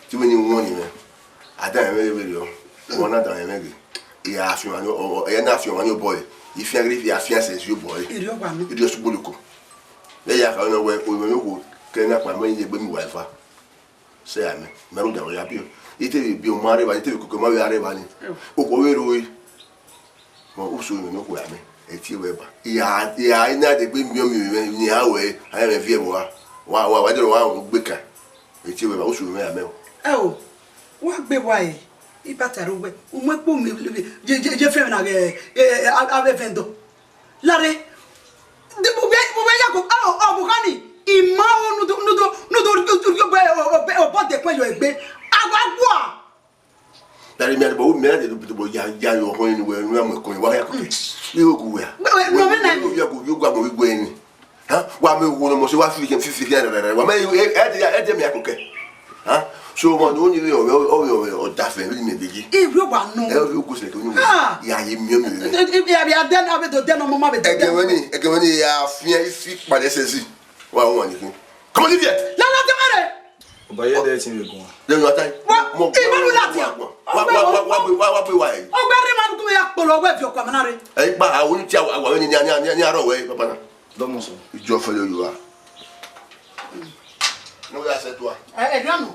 Tí mi ní wọ́n ni mẹ́. Ada ẹ̀mẹ́ rẹ vberriọ, ọmọ na da ẹ̀mẹ́ ghe. Ẹ ya fian ọmwa ni, ọ, ọ, ẹ ya na fian ọmwa ni obọ ẹre. I fian ghe, I ya fian sẹ zi obọ ẹre. Erriọ ọgua nọ. Erriọ sugboloko. Ẹ ya kha nọ wẹ, ovbi mwẹ okhuo kẹ na kpa mẹ ye egbe mi wa eva. Sẹ amẹ, mẹ rhunmwuda wẹ ya biẹ. I te vbe biẹ ọmwa rre evba ni, I te vbe koko ọmwa vbe a rre evba ni. Okhuo vbe rre ore. Mẹ usu mwẹ ne okhuo amẹ, ẹ tie wẹ ba. I ya, I ya, I na degbe miẹn ọmiọn mwẹ, ne I ra ruẹ, a ya mwẹ viẹ vbe ua. Wa, wa, wa, wa, wa, gbe kan. Ẹ tie wẹ ba, usu mwẹ amẹ o. Ẹ o, wa gbe wa e, I ba tare uwẹ, u mu ekpo mi, je, je, je fẹ mwẹ na ghẹ, e, e, a, avbe vendor. Lare, de, bu vbe, bu vbe ya ko, ọ, ọ, bu khani, I ma o, nudo, nudo, nudo, nudo, obọ dekun yọ egbe, a wa gua. Dari mi arẹbọ, mẹ na dẹ dobo ya, ya yọ ọhọn ni wẹ, ne a mu ẹkọ wa ya kọkẹ. Igho gu wẹ a. Wẹ, wẹ, no, mẹ na. Wẹ ya gu, yo gu agbọn wẹ gu ẹni. Ha? Wa mẹ wo no mo se wa fi fi fi fi ra ra ra. Wa mẹ e, e, e, e de mi akokẹ. Ha? So mo no ni we o, o, o, o da fe mi me beji. E wi wa no. E wi ku se ko ni. Ah. Ya ye mi mi. E, e, e, ya, ya dẹ na be do dẹ na, mo ma be do dẹ. Ẹgẹ wẹ ni, ẹgẹ wẹ ni ya fi e fi pa de se si. Wa wa ni kin. Come on, leave here. La, la, te mare. Ọba ye de ti mi gun. Lẹnu ata. Wa, mo, ìwọ ló láti à. Wa, wa, wa, wa, wa, wa, wa, wa, wa, wa. Ọgbẹ rẹ ma nu kó ya kpolo ọwọ́ ẹ̀ fi ọkọ àmọ́ náà rẹ. Ẹ gba àwọn oníṣẹ́ àwọn, àwọn ènìyàn ní, ní, ní àárọ̀ wẹ̀, bàbá náà. Dọ́mọ sọ. Ìjọ fẹlẹ Yorùbá. Ní wọ́n yà sẹ́ tó a. Ẹ, ẹ, dánù.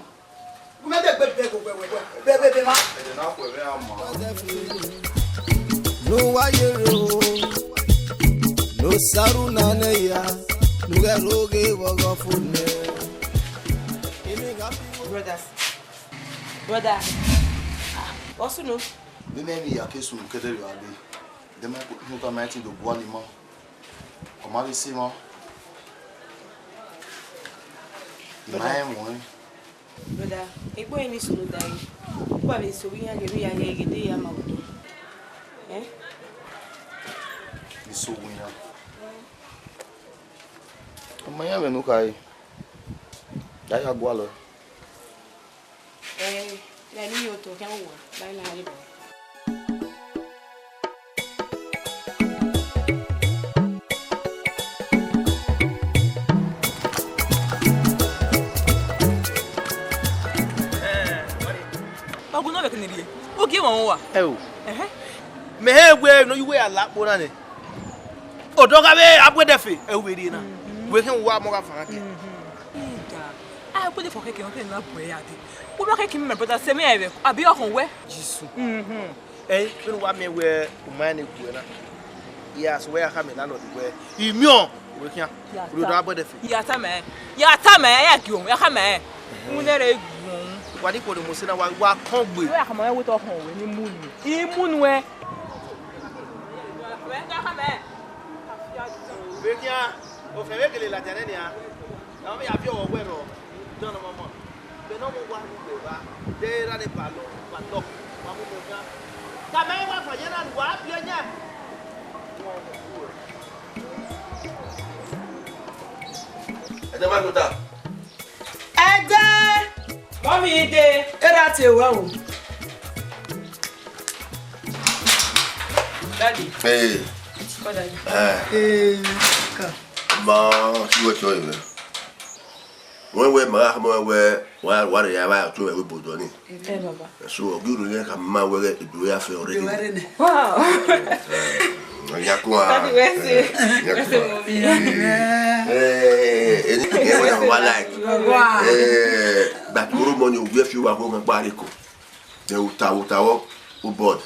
Gúmẹ́tẹ̀ gbé bẹ́ẹ̀ gbogbo ẹ̀wẹ̀ wẹ̀. Bẹ́ẹ̀, bẹ́ẹ̀, bẹ́ẹ̀ má. Ẹ̀jẹ̀ náà kọ̀ ẹ̀rẹ́ àmọ́. No wáyé o, no saru nane ya, no ghẹ roghe vbe ọghọ fo nẹ. Brothers. Brother. Ah, what's new? Mimi mi ya ke sunu kede yo ale. Dem ko nu ka ma ti do bua ni ma. Ọ ma vbe sẹ emwa. I ma rẹn ẹmwẹ ọnrẹn. Brother, egbe ọnrẹn ne I sunu da ẹre. Uwa vbe sẹ ovbi iran ghe, vbe iran ghe, ghe de ya ma otọ. Eh? I sẹ ovbi iran. Ọ ma rẹn ẹmwẹ ne u khare. Ya ya gualọ. Eh, ne I ye otọ khian vbe uwa, ne I na rre evba. Ọgua nọ vbe kene rrie, u gie emwa uwa. Ẹ o. Ẹhẹn. Mẹ hẹ wẹ ne uwẹ ya la kpo na nẹ. Odọ gha vbe abuẹdẹfe, ẹ u vbe rrie na. Wẹ khian wa mọ gha fan kẹ. Ida, abuẹdẹfe ọ khẹke, ọ khẹke na bu ẹre ya dee. Uwa khẹke, my brother, sẹ mẹ ẹvbo, abi ọkhọn wẹ? Jesu. Ẹ, vbene uwa miẹn wẹ u ma rẹn ne gu ẹre na, I ya sẹ wẹ ya khama landlord wẹ, I miẹn ọẹn, wẹ khian, ya u rhie odọ ta. Abuẹdẹfe. Ya tama ẹn, ya tama ẹn, ya gie ohun, ya khama ẹn. Uhunmwu nẹ rre gu ohun. Wa ni khuo ne Mosi na, wa, wa kọn gbe. Wẹ ya khama ẹn, wẹ te ọ khọn wẹ ne I mu nuẹn. I mu nuẹn. Wẹ ya khama ẹn. Vbe khian, ofẹn vbe gele ladian nẹ nian. Ọ vbe ya viọ ọghọ wẹ rrọọ, dọnọ ọmọmọ. Vbene ọ mu uwa ni gbe evba, de erha ne ba lọ, ba lọ, wa mu mẹ ogan. Ka mẹ wa fa ye na, wa biẹ yan. Ẹdẹ ma tota. Ẹdẹ. Mọmi de. Erha tie wa o. Daddy. Hey. Call daddy. Eh. Hey, ka. Ma, si wẹ tọ ẹ. Wẹ wẹ ma gha khama wẹ wa, wa rre ya vbe otọ vbe obodo ni. Eh, baba. So, ọ ghi rhunmwuda ka ma wẹ ghe iduẹ ya fẹ already. Wow. Eh, ya ko a. Daddy, wẹ sẹ. Eh, ya ko a. Wẹ sẹ, mommy. Eh, eh, eh, eh, wa like. Wow. Eh, but oro money, we fi wa go gba reko. Then uta, uta wo, u board.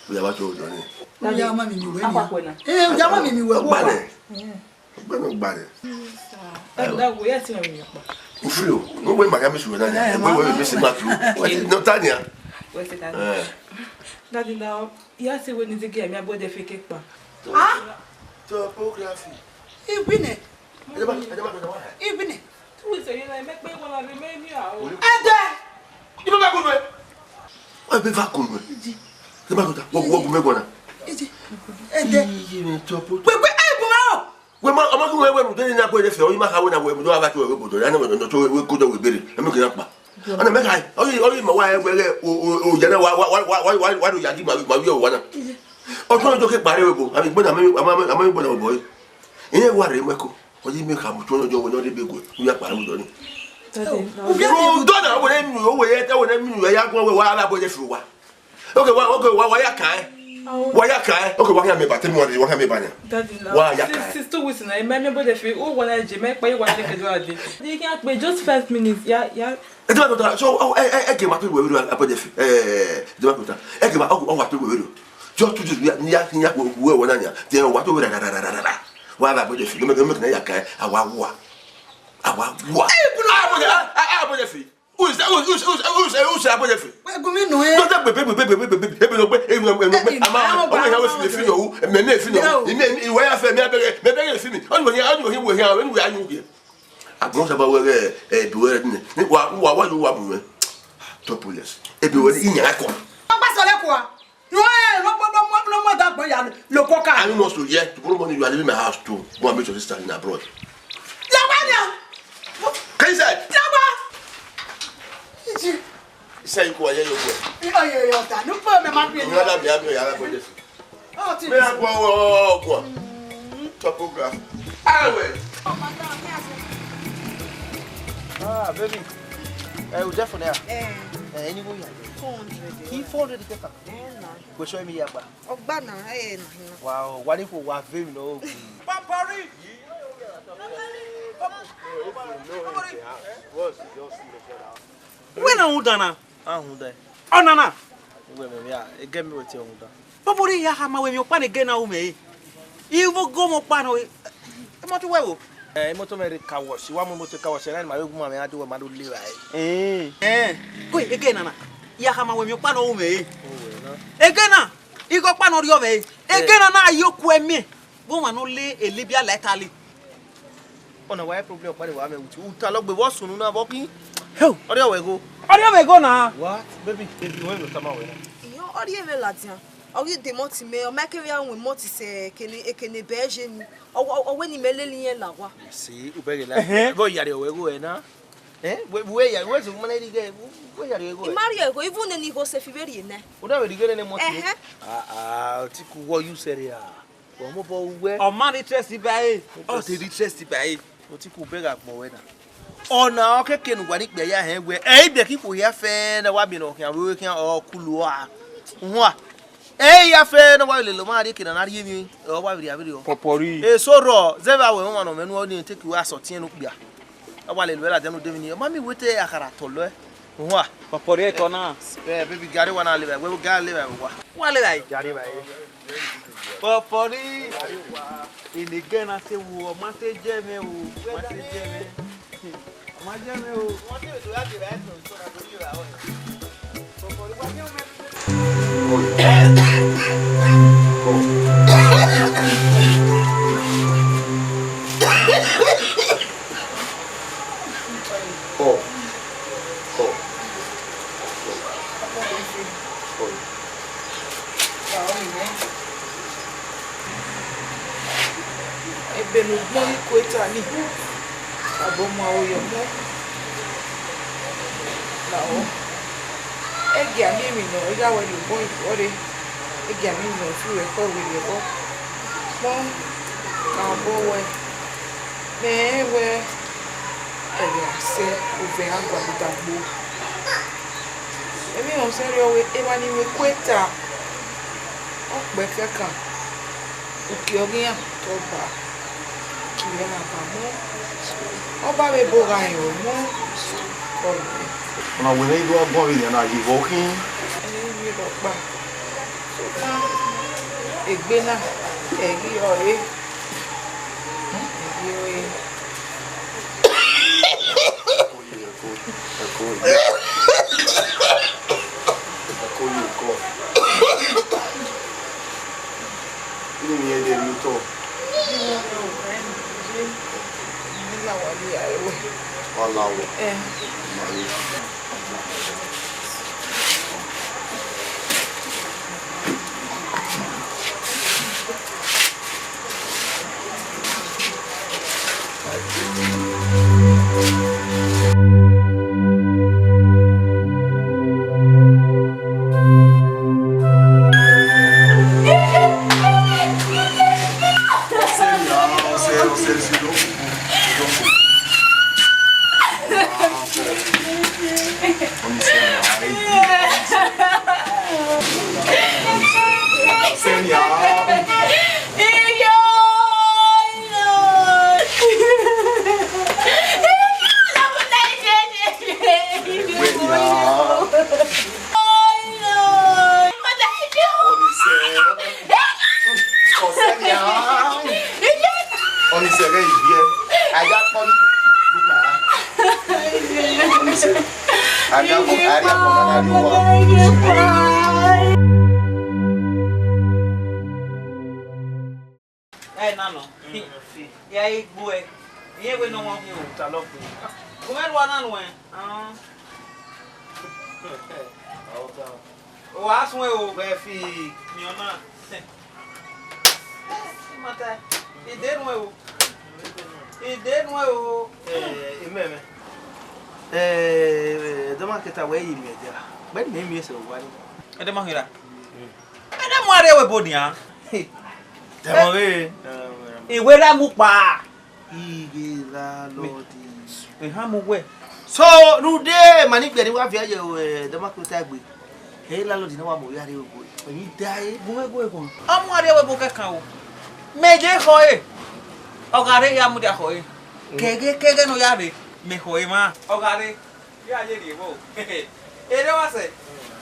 We ya ba to do ni. Daddy, ya ma mi mi wẹ ni. Akwa kwena. Eh, ya ma mi mi wẹ. Gba ni. Ọgbẹnẹ ọgba rẹ. Daddy, that way, yes, no, no, no. Ufilo, no way, Miami should na. Eh, we, we, we, we, see, Matthew. What is not Tanya? Where's the Tanya? Eh. Daddy, now, ya sẹ wẹ ne I zẹ gie mẹ agbẹdẹ fi ke kpa. Ah? Topography. Iwinẹ. Ẹ jẹ ba, ẹ jẹ ba, ẹ jẹ ba. Iwinẹ. Two weeks ago, na mẹ kpe wala rre mẹ ni a o. Ẹdẹ. Ibe ba gun nuẹ. Wa be va gun nuẹ. Ẹ jẹ ba gun ta. Wọ, wọ gun mẹ guan na. Ije. Ẹdẹ. Iye mẹ Topography. Wẹ, wẹ, ẹ gun mẹ o. Wẹ ma, ọmọ gun wẹ, wẹ mu de ni na gbẹdẹ fi, ọ, ima kha wẹ na wẹ mu do ava to wẹ obodo, ya na wẹ no to wẹ kodo wẹ bere. Ẹ mu ke na kpa. Ọna mẹ kha, ọ yi, ọ yi ma wa wẹ, wẹ, o, o, o, ya na wa, wa, wa do ya gi ma, ma wi ọ wa na. Ọtọn do ke kpare wẹ bo, ami gbọna, ami, ami, ami gbọna wẹ bo. Iye wa rre mẹ ko. Ọ yi mẹ kha mu tọn ọjọ wẹ ne ọ rre be gue, u ya kpare mu dọ ni. Daddy, no. Daddy, no. Dọ na, wẹ ne mi, wẹ, wẹ, wẹ ne mi, wẹ ya gun wẹ, wa la gbẹdẹ fi wa. Okay, wa, okay, wa, wa ya kaẹn. Wa ya kaẹn. Okay, wa khian mẹ ba, tell me what, wa khian mẹ ba nia. Daddy, no. Wa ya kaẹn. Since, since two weeks now, my, my brother feel, oh, one hour, my, my, one hour, just five minutes. Yeah, yeah. Ẹ jẹ ba kota, so, oh, ẹ, ẹ, ẹ gẹ ma to wẹ wẹ ro, abọjẹ fi. Ẹ, ẹ jẹ ba kota. Ẹ gẹ ma, ọ, ọ wa to wẹ wẹ ro. Just two days, ya, ya, ya, wẹ, wẹ, wẹ na nia. Then wa to wẹ ra, ra, ra. Wa ba abọjẹ fi. Mẹ, mẹ, mẹ, ya kaẹn. A wa wa. A wa wa. Ẹ, bro. Abọjẹ, a, a, abọjẹ fi. Who is that? Who is, who is, who is, who is, who is that boy? Wẹ gun mi nọ ẹ. Don't take baby, baby, baby, baby, baby, no, baby, eh, eh, eh, eh, ama, ọmọ ìyàwó fi, fi nọ, ìmẹ, ìmẹ fi nọ, ìmẹ, ìwọ ya fẹ mi abẹgẹ, mẹ bẹgẹ fi mi. Ọni wẹ, ọni wẹ, wẹ, wẹ, wẹ, wẹ, wẹ. Agbọn saba wẹ, ẹ, ẹ, bi wẹ ne, wa, wa, wa, wa mu wẹ. Top police. Ebi wẹ ni iyan akọ. Ọgba sọlẹ kua. No, eh, no, no, no, no, no, that boy, ya lo coca. I must to, yeah, tomorrow morning you are leaving my house to go and meet your sister in abroad. Lagba nia. Can you say? Lagba. Iji. Say you go, yeah, you go. Yo, yo, yo, ta. No problem, ma bi. You rather be happy, you rather go this. Oh, ti. Me, I go, go, go. Topography. Ah, well. Oh, my God, yes. Ah, baby. Eh, you there for there? Eh. Eh, any go here? Four hundred. He four hundred take am. Eh, na. Go show me your bar. Ọgba na, eh, na, na. Wow, what if we were very low? Papari! Papari! Wẹ na rhunmwuda na? A rhunmwuda. Ọna na? Uwẹ mẹ, ya, ege mi wẹ te rhunmwuda. Papari ya khama wẹ emwi ọkpa ne ege na ru mẹ re. Ivo go mwẹ ọkpa nọ. Imoto wẹ vbo? Eh, imoto mwẹ rre car wash. Wa mu imoto car wash, na ma vbe gu ma mwẹ, a do wẹ ma do le vba ẹre. Eh. Eh, ko ege na na. Ya khama wẹ emwi ọkpa ne ọ ru mwẹ re. Ege na, ighe ọkpa ne ọ rriọ mwẹ re. Ege na na ye okuẹ miẹn. Vbe ọmwa ne ọ le elebia la ẹta le. Ọna wa problem ọkpa ne wa mwẹ wuti. Uta lọgbe vbe ọ sunu na vbe ọ khin. Heo. Ọ rriọ wẹ igho. Ọ rriọ mwẹ igho na. What? Baby, baby, wẹ vbe otama wẹ na? Iyo, ọ rhie mwẹ ladian. Ọ ghi de mọti mẹ, ọ ma kevbe a wọn mọti sẹ ekene, ekene bẹ je ni. Ọ, ọ, ọ wẹ ne imẹ lele irẹn la owa. Se, u bẹghe la. Ẹhẹn. Vbe ọ ya rriọ wẹ igho ẹre na? Eh? Wẹ, wẹ ya, wẹ zẹ ma na rhie igho, wẹ ya rriọ igho ẹre? I ma rriọ igho, even nene igho sẹf I vbe rhie nẹ. U na vbe rhie igho nene mọti? Ẹhẹn. Ah, ah, Otiku, wọ yu sẹrriọ. Wẹ mobọ ru wẹ. Ọ ma rhie interest ba ẹre. Ọ te rhie interest ba ẹre. Otiku, bẹghe agbọn wẹ na. Ọna ọ keke ne uwa ni kpẹ ya hẹn wẹ, ẹ i biẹ ke ikhuo hia fẹ ne wa miẹn ne ọ khian vbe khian ọ kulu a. Uhua. Ẹ i ya fẹ ne wa lele ma rhie eke na na rhie emwi, ọ wa vbe rhie avbe rriọ. Pọpọri. Eso rrọọ, zẹ vbe a wẹ ọmwa ne ọ mwẹ nu, ọ ni take wẹ asọtiẹn ne okpia. A wa lele wẹ ladian ne odẹ emwi ni, ọ ma miẹn wẹ te a khara tọlọ ẹe. Uhua. Pọpọri ẹtọ na. Eh, baby, gari wa na leva, we ga leva wa. Wa leva. Gari wa. Pọpọri. Ene gẹ na te wo, ọ ma te jẹ mwẹ o, ọ ma te jẹ mwẹ. Ọ ma jẹ mwẹ o. Pọpọri wa jẹ mwẹ. Kọ. Kọ. Kọ. Ebe ne ugbọn ni ku eta ni, abọ mu aro ye ọmọ. Lahọ. Ẹgia miẹn emwi nọ, I gha wẹ ne ugbọn i fo rre. Ẹgia miẹn emwi nọ, I fi ruẹ kọ vberriọ vbọ. Ugbọn ka obọ wẹ, mẹ rẹn wẹ, ẹghẹ a sẹ ovẹn a gualọ odagbo. Emwi họn sẹrriọ wẹ, emwa ni mwẹ ikueta, ọ kpẹ fiakan, uki ọghe iran ke ọba, uki mwẹ na ba mu, ọba vbe ebo gha rẹn ọmọ, ọ rẹn. Ọna wẹ ne I do guan vbe nian na ye vbe ọ khin? Ẹ i vbe rhọkpa, sokpan egbe na, ẹ i ghi rọre. Ẹ i ghi rọre. Ẹko ye ẹko. Ẹko ye ẹko. Unu miẹn de vbe otọ. Wa la owa. Eh. Ọnise ghẹ ivie, a ya kpọ ni. Ọnise, a ya kpọ, a ya kpọ na na ri owa. Ẹ na nọ. Ya i gbuẹ. Iye wẹ ne ọ wan khin o. Ta lọ khin. Gu mwẹ rua na nuẹn. Ahọn. Ọ ta. Wa suẹn o. Wẹ fi. Miẹn ọna. Imata. I de nuẹn o. I de nuẹn o. Eh, imẹ mẹ. Eh, Dọmakẹta wẹ yi miẹn dia. Bẹni mẹ miẹn sẹ owa ni. Ẹ de ma hira. Ẹ de mu arre wẹ bo nian. Tẹmọ ghe. Iwe ra mu kpa. Ighe landlord. Ehan mu wẹ. So, rhunmwuda ma ni gbẹre wa viẹ ye, eh, Dọmakẹta egbe. Ẹ landlord ne wa mu ya rre obo. Emwi da ẹre. Gu mwẹ gu ẹre gu. A mu arre wẹ bo kẹkan o. Mẹ je khọe. Ọ gha rre ya mudia khọe. Kẹghẹ kẹghẹ ne ọ ya rre, mẹ khọe mwa. Ọ gha rre. Ya ye rhie vbo. Erriọ wa sẹ.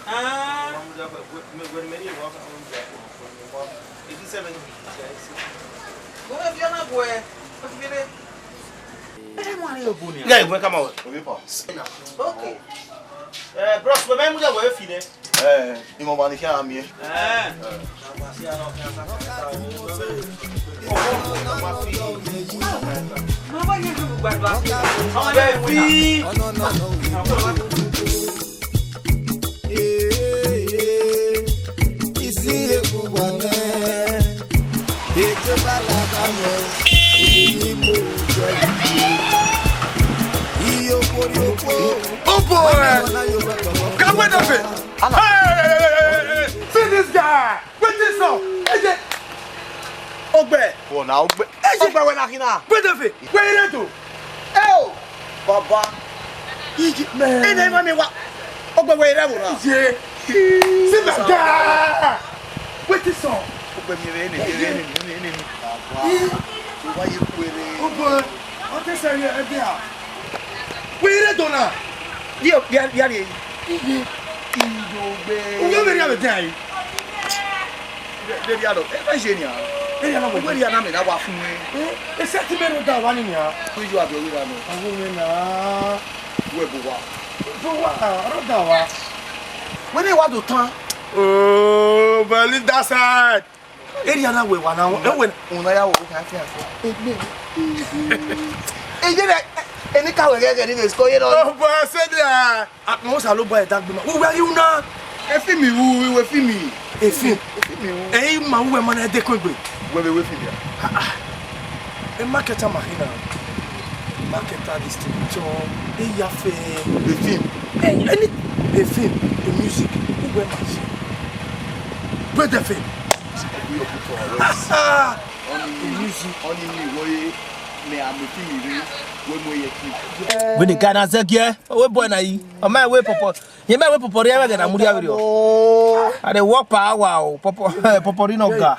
Ah. Gu mwẹ viọ na guẹ. Gu mwẹ viọ na guẹ. Ẹ ma rre obo nia. Ghẹ, gu mwẹ kama wẹ. Okay. Eh, bros, wẹ mẹ mudia wẹ fi nẹ. Eh, imọmọ ni khian miẹn. Eh. Oh boy! Come with us! Hey! See this guy! Wetin sup? Eje. Ogbe. Wọ na ogbe. Eje. Ogbe wẹ na khin na. Gbedefe. Wẹ ire do. Eo. Baba. Iji. Man. Ene ma mi wa. Ogbe wẹ ire wo na. Eje. See my guy. Wetin sup? Ogbe mi re ene, ene, ene, ene, ene. Baba. Wa ye kwere. Ogbe. Ọ te sẹ ye ẹdẹ a. Wẹ ire do na. Dio, bia, bia rie. Iye. Ido gbe. Uyo vbe ria vbe dan yi. De ria do. E ma je nia. E ria na wẹ. Wẹ ria na mẹ na wa fun we. Eh, e se ti me ro da wa ni nia. Ku yo abi oyi ra no. Awo me na. Wẹ bo wa. Bo wa, ro da wa. Wẹ ne wa do tan. Oh, but leave that side. Area na wẹ wa na, e wẹ una ya wo ka fi afi. Amen. Eye rẹ, eni ka wẹ gẹgẹ ni vbe siko ye nọ. Oh, boy, say that. Akpọn Osanobua ẹdẹ dagbe ma. Uwẹ ghi una. E film ru, iwẹ film. E film. E film ru. Ẹ i ma uwẹ ma na dekun egbe. Wẹ vbe wẹ film ya. Ah, ah. E marketer ma khin na. Marketer, distributor, e ya fe. E film. E, any, e film, e music. Uwẹ ma ye. Where the film? Ah, ah. E music. Ọni mi wọ ye, mẹ a mẹ film ru, wẹ mu ye film. Wẹ ne ga na zẹ giẹ, o wẹ boy na yi. Ọ ma wẹ pọpọ. Ye mẹ wẹ pọpọ rhie ẹghẹ na mu rhie avbe rriọ. A de work per hour o, pọpọ, pọpọ rhie nọ ga.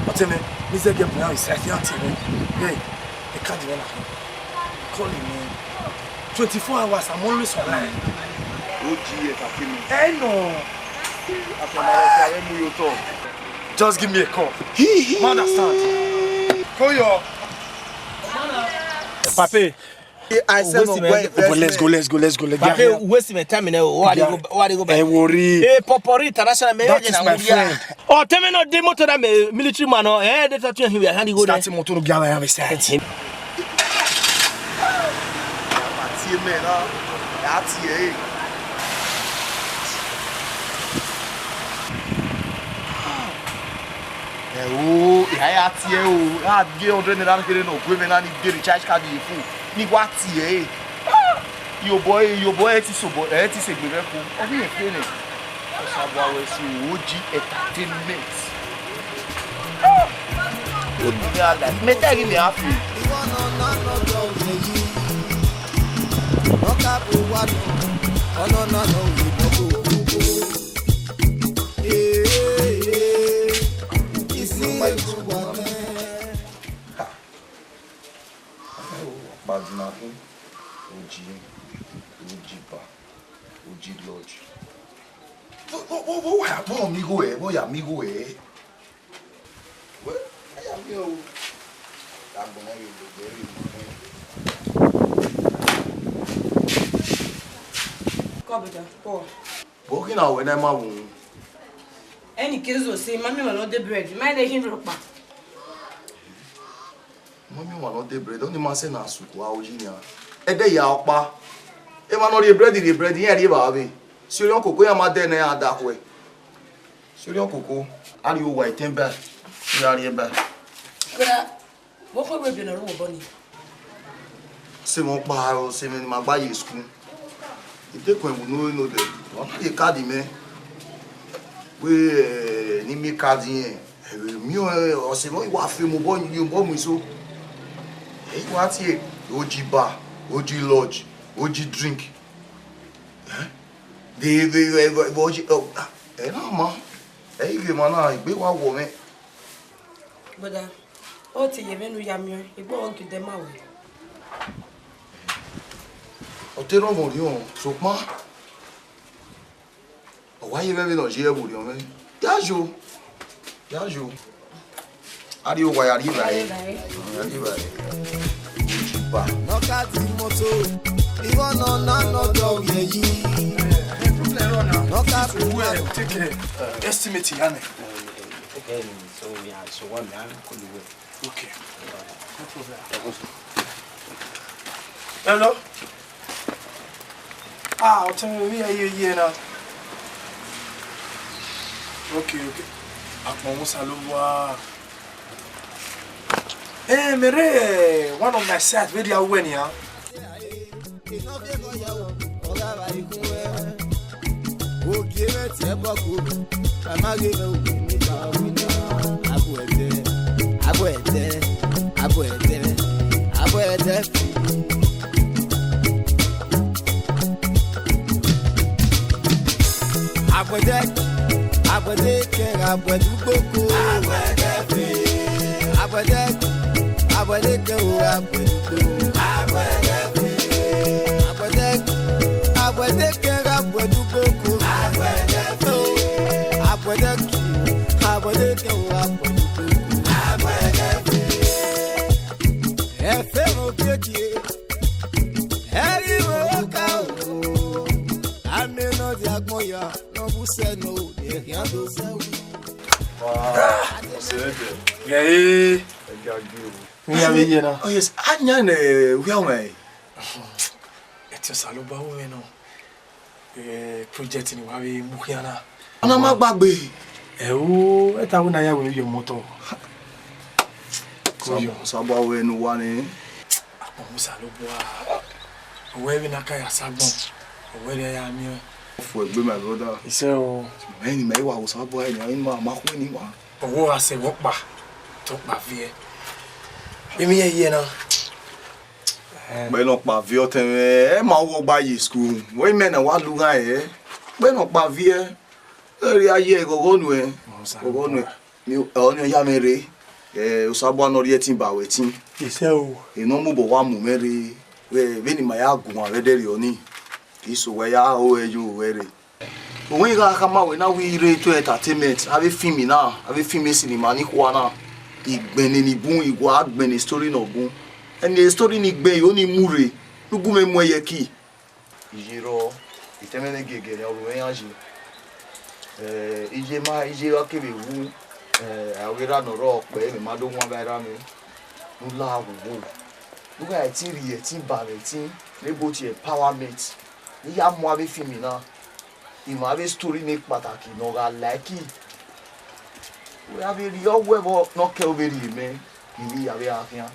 Ọtẹn mwẹ, ne I zẹgiẹ bu iran vbe sẹ, I khian tie mwẹ. Hey, I can't deny that. Call me. Twenty-four hours, I'm always online. O G F Akimi. Ẹ nọ. Akọma rẹ ọkpa rẹ mu ye otọ. Just give me a call. Hi, hi. You understand? Call your Papi. I said no, go invest. Let's go, let's go, let's go, let's go. Papa, waste my time now. What are you go? What are you go? Ẹ wo ri. Hey, Popori International, me. That is my friend. Oh, tell me no, the motor that me military man. Oh, eh, they talk to him. We are handing go there. Start motor, go and have a start. Tie mẹ na, a tie ẹre. Ẹo, I ya tie ẹre o, a gie hundred naira kherhe ne ọ gu mwẹ na ni gie recharge card ye phone, ne I wa tie ẹre. Iyobọ ẹre, iyobọ ẹre ti sobọ, ẹre ti segbe vbe ẹko, ọ ghi rẹn fẹ nẹ. Osabuawe so, O G Entertainment. Mẹ ta ghi mẹ a fi. Kpadinakun, O G, O G bar, O G lodge. Vbọ, vbọ, vbọ, vbọ, vbọ ya miẹn igho ẹre? Vbọ ya miẹn igho ẹre? Wẹ, a ya miẹn o. Agbọn na vbe lele ẹre. Kọbida, Paul. Vbọ khin na wẹ ne a ma vbo? Ẹnike zo sẹ, ma miẹn ọmwa ne ọ de bread, ma rẹn ne khin rhọkpa. Ma miẹn ọmwa ne ọ de bread, ọni ma sẹ ne a suku aro yi nian. Ẹdẹ ya ọkpa. Emwa ne ọ rhie bread, rhie bread, iran rhie evbavbe. Si orhiọn koko, iran ma dẹ ne iran da khuẹ. Si orhiọn koko, a rhie owa etẹn ba, iran rhie ba. Kra, vbọ khin wẹ biẹ ne ọ rre obọ nii? Sẹ mwẹ ọkpa aro, sẹ mwẹ ne ima gba ye school. I te khuẹn vbe unu rre nodẹ, ọ na rhie card mẹ. Wẹ, eh, ne I miẹn card irẹn, eh, miẹn, eh, ọse nọ I wa fe mu obọ, ye obọ mu eso. Eh, I wa tie, O G bar, O G lodge, O G drink. Eh? De, de, de, de, de, O G, oh, ah, ẹ na ma. Ẹ i ghe emwa na, egbe wa wọ mwẹ. Brother, ọ te ye ẹmwẹ ne u ya miẹn, egbe ọ gie odẹ ma wẹ. Ọ te rhọnmwẹ orhiọn, sokpan ọ wa ye mwẹ vbene ọ ye ẹvbo orhiọn mwẹ. Ya yo, ya yo. A rhie owa ya rhie evbare. Ya rhie evbare. Ba. Nọka di moto, igho nọ na nọ dọ ye yi. Nọka ku take estimate ya nẹ. Okay, so we are so one man could do it. Okay. No problem. Hello? Ah, ọtẹn mwẹ, vbe I ye ye na? Okay, okay. Agbọn Osanobua. Eh, mẹ rre, eh, one of my side vbe rhia uwẹ nian. Ogie mwẹ tiẹ bọ ko, a ma ghe mwẹ ogie ne I ba winna. Abuẹdẹ, abuẹdẹ, abuẹdẹ, abuẹdẹ. Abuẹdẹ, abuẹdẹ kẹgha abuẹdẹ ugboko. Abuẹdẹ, abuẹdẹ kẹgha abuẹdẹ ugboko. Abuẹdẹ, abuẹdẹ kẹgha abuẹdẹ ugboko. Abuẹdẹ, abuẹdẹ kẹgha abuẹdẹ ugboko. Ẹfe mwẹ okiekie, ẹ ghi mwẹ oka o. Amẹ nọ dia agbọn ya, ne ọ bu sẹ ne ọ rhie khian do sẹ. Wa, ọsẹ rẹ dẹ. Gẹ e. Ẹ gha gbe o. Iran vbe ye na? Oh yes, a yan ne wia wẹ. Ẹtin Osanobua ru mwẹ nọ. Eh, project ni wa vbe mu khian na. Ọna ma gbagbe. Ẹ o, ẹ ta wẹ ne a ya wẹ ye motor. Koyo. Osanobua wẹ ne uwa ni. Agbọn Osanobua. Owẹ vbe na ka ya sagbọn. Owẹ rẹ ya miẹn. Fo egbe, my brother. Isẹ o. Mẹ ni mẹ wa Osanobua ni, ma ma khu ni wa. Ọwọ gha sẹ vbe ọkpa, te ọkpa viẹ. Emwi iran ye na. Gbe ne ọkpa viẹ ọtẹn mwẹ, ẹ ma wọ gba ye school. Wẹ imẹ na wa lu gha ẹ. Gbe ne ọkpa viẹ. Ẹ rhie a ye ghọghọ nuẹn. Ghọghọ nuẹn. Mi, ọni ọ ya mwẹ rre. Eh, Osanobua ne ọ rhie ẹtin ba wẹ ẹtin. Isẹ o. Enọ mobọ wa mu mwẹ rre. Vbe, vbene ima ya guan vbe ẹdẹrriọ nii. Iso wẹ ya ho ẹ yo wẹ rre. Uwẹ gha khama wẹ na wẹ I rre to entertainment, avbe film na, avbe film cinema ni khua na, I gbẹnnẹ ni bun, I wa gbẹnnẹ story nọ bun. Ẹni story ni gbẹn yo ni mu rre. Ne u gu mwẹ muẹn ye ẹki. Iye rrọọ, etẹn mwẹ ne giẹgiẹ ne ọ ru mwẹ iran ye. Eh, iye ma, iye ọ kevbe wu, eh, avbe erha ne ọ rrọọ kpẹẹ, mẹ ma do wan avbe erha mwẹ ne u la wowo. Ne u gha ẹtin rhie ẹtin ba mwẹ ẹtin, ne ebo tie empowerment, ne I ya mu avbe film na, I mu avbe story ne kpataki ne ọ gha like. Wẹ a vbe rhie ọghuẹ vbọ ne ọ kẹ ovberriọ mẹ, I vbe ya vbe gha khian.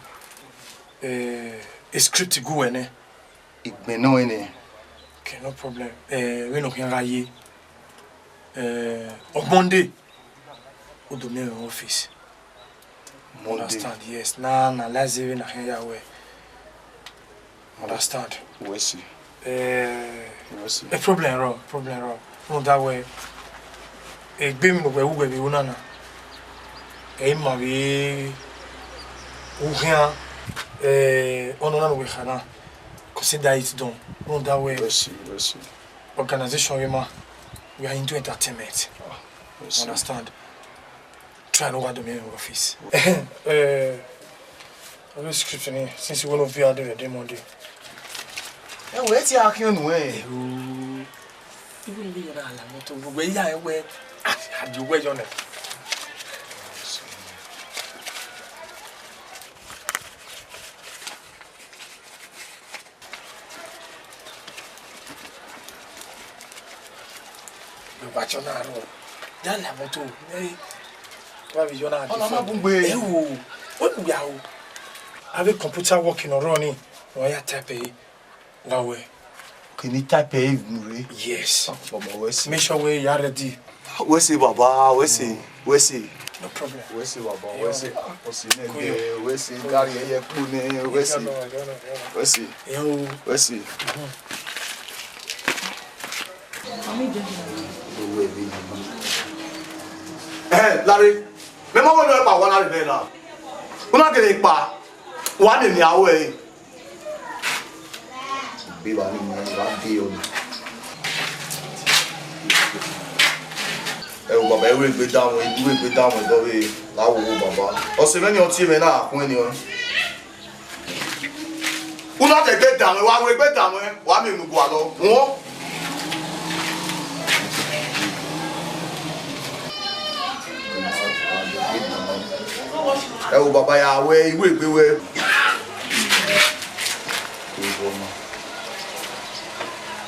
Eh, script gu wẹ nẹ. Igbẹn nọ nẹ. Okay, no problem. Eh, vbene ọ khian gha ye, eh, on Monday, u do miẹn mwẹ office. Monday. Understand? Yes. Na, na, la zẹ vbene a khian ya wẹ. Understand? Wẹ si. Eh, wẹ si. A problem rọ, problem rọ. Rhunmwuda wẹ, egbe emwi ne uwẹ ru wẹ vbe ru na na, ẹ i ma vbe u khian, eh, ọnọ na ne uwẹ kha na, consider it done. Rhunmwuda wẹ, wẹ si, wẹ si. Organization vbe ma, we are into entertainment. Ah, wẹ si. Understand? Try ne u wa do miẹn mwẹ office. Eh, avbe script ni, since wẹ ne u viọ a de vbe de Monday. Ẹ wẹ, ẹ tie a khian nuẹn. Eho, iwu ni vbe yọ na la moto, wẹ ya ẹ wẹ, a, a di wẹ yọ nẹ. Wa chọ na rrọọ, ya la moto, ẹ, wa vbe yọ na. Ọna ma bun gbe. Ẹ wo, wẹ nu ya o. Avbe computer work ne ọ rrọọ ni, wa ya type ẹre, wa wẹ. Kini type ẹre mu rre. Yes. Baba, wẹ si. Make sure wẹ ya ready. Wẹ si, baba, wẹ si, wẹ si. No problem. Wẹ si, baba, wẹ si. Yo. Ah, wẹ si nẹ, wẹ si, gari ẹyẹ kpo nẹ, wẹ si. Yo, no, yo, no, yo, no. Wẹ si. Yo. Wẹ si. Mhm. Eh, Larry, mẹ ma wẹ nọ ẹkpa wa Larry bẹẹ na. U na gele kpa, wa miẹn miẹn aro ẹre. Be wa ni mẹ, wa de ọ ni. Ẹ wo baba, ẹ wẹ egbe da wọn, ẹ wẹ egbe da wọn, dọ vbe la wo wo baba. Ọse mwẹ ni ọ tie mwẹ na, a khuẹn ni ọ. U na dẹgbe da mwẹ, wa wẹ egbe da mwẹ, wa miẹn unu gualọ. Wọn. Ẹ wo baba, ya wẹ, I wẹ egbe wẹ.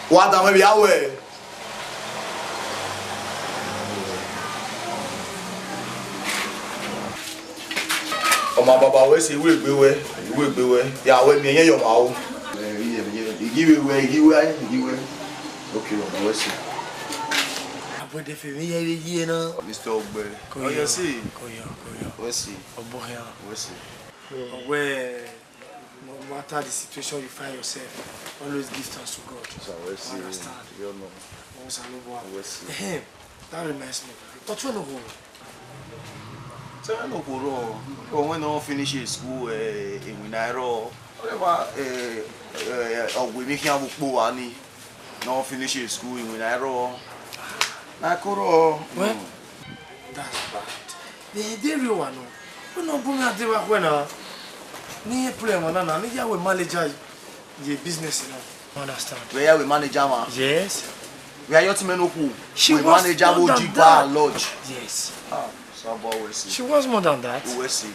Wa da mwẹ vbe ya wẹ. Ọ ma baba, wẹ si, I wẹ egbe wẹ, I wẹ egbe wẹ. Ya wẹ miẹn yẹn ye ọmwa o. Ẹ, I ghi vbe wẹ, I ghi wẹ, I ghi wẹ. Okay, baba, wẹ si. Abuẹdẹfe vbe ya vbe ye na. Mister Ogbẹ. Ko yọ, ko yọ, ko yọ. Wẹ si. Ọbọ hia. Wẹ si. Wẹ, no matter the situation you find yourself, always give thanks to God. Sir, wẹ si. Understand? You know. Always and over. Wẹ si. Ehem, that reminds me. But when no go. Tell no go wrong. When no finish his school, eh, in Winairo. Whatever, eh, eh, oh, we make him go ani. No finish his school in Winairo. Na koro. Well, that's bad. The, the real one, no. We no go na de wa kwena. Ni problem na na, ni ya we manager ye business na. Understand? Wẹ ya wẹ manager ma? Yes. Wẹ ya yọ ti mẹ no ku. She was manager more than that. Lodge. Yes. Ah, Osabua, wẹ si. She was more than that. Wẹ si.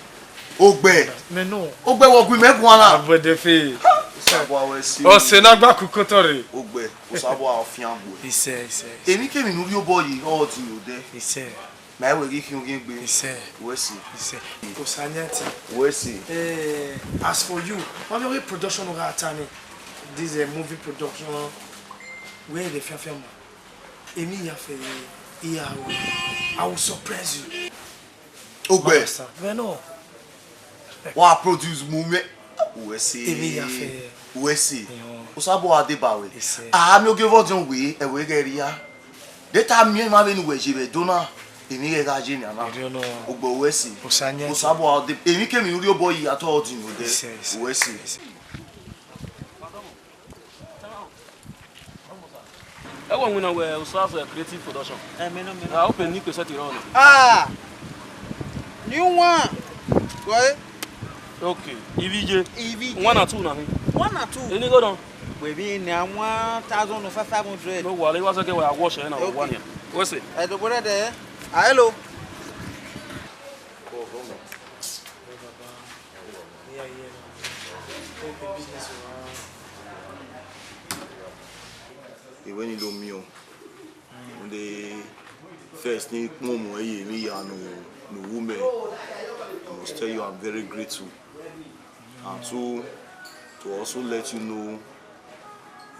Ogbẹ. Me no. Ogbẹ, wọ gu mẹ guan na. Abuẹdẹfe. Osabua, wẹ si. Ọse na gba ku kotọ rre. Ogbẹ, Osabua, ọfian gbe. Isẹ, isẹ, isẹ. Emwi kemwi ne u rhie obọ yi, ọ ti yo dẹ. Isẹ. Ma wẹ ghi khian oghian egbe. Isẹ. Wẹ si. Isẹ. Osa yan ti. Wẹ si. Eh, as for you, ma vbe ọghe production gha ta ni, this, eh, movie production, wẹ vbe fiafia ma. Emwi ya fẹ, I will surprise you. Ogbẹ. Understand? Vẹ nọ. Wa produce movie. Wẹ si. Emwi ya fẹ. Wẹ si. Yo. Osabua deba wẹ. Isẹ. A miẹn ogie vbe ọdiọn wẹ, ẹvbo ghẹ rria. De ta miẹn ma vbene uwẹ ye vbe Ẹdo na, emwi ghẹ gha ye nian na. Erriọ nọ. Ogbẹ, wẹ si. Osa yan. Osabua de, emwi kemwi ne u rhie obọ yi, a tọ ọ dinmwẹ odẹ. Isẹ, isẹ. Wẹ si. Ẹ wẹ winna wẹ Osas Creative Production. Ẹ, mẹ nọ, mẹ nọ. I hope eni kpesẹ te rrọọ nọ. Ah! New one. Boy. Okay, ivbiye. Ivbiye. One and two na hin. One and two. Ini go down. Wẹ vbe ne a one thousand five hundred. No worry, wa sẹ ke wa wash ẹ na, wa Okay. nia. Wẹ sẹ. Ẹ do gbọdọ dẹ. Ah, hello. Iwẹ ni do miẹn. Rhunmwuda first ni kpọnmwẹ ye emwi hia ne u, ne u ru mẹ, I must tell you I'm very grateful. And two, to also let you know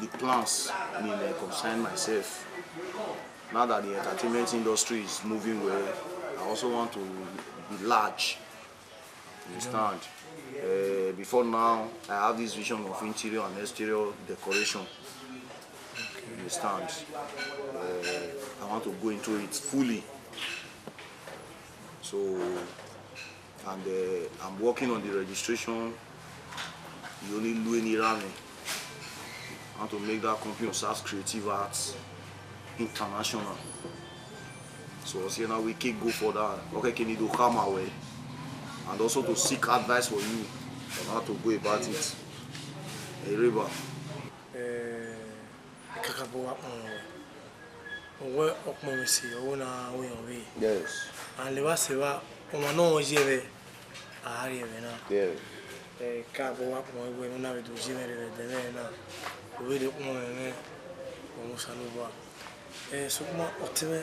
the plans me, I concern myself. Now that the entertainment industry is moving well, I also want to be large. You understand? Uh, before now, I have this vision of interior and exterior decoration. You understand? Uh, I want to go into it fully. So, and uh, I'm working on the registration. You only do any running. I want to make that company of Osas Creative Arts international. So, see now we can go for that. Okay, can you do come away? And also to seek advice for you on how to go about it. Ereba. Eh, kakabọ wa kpọnmwẹ. Owẹ ọkpọnmwẹ se, ọvbona wẹ yọn vbe. Yes. And levba sevba, ọmwa ne ọ ye vbe, a rrie vbe na. Yeah. Eh, kakabọ wa kpọnmwẹ wẹ ne u na vbe do ye mwẹ rre vbe ẹdẹ mwẹ na. Ovbi de kpọnmwẹ mwẹ, ọmwa Osanobua. Eh, sokpan ọtẹn mwẹ,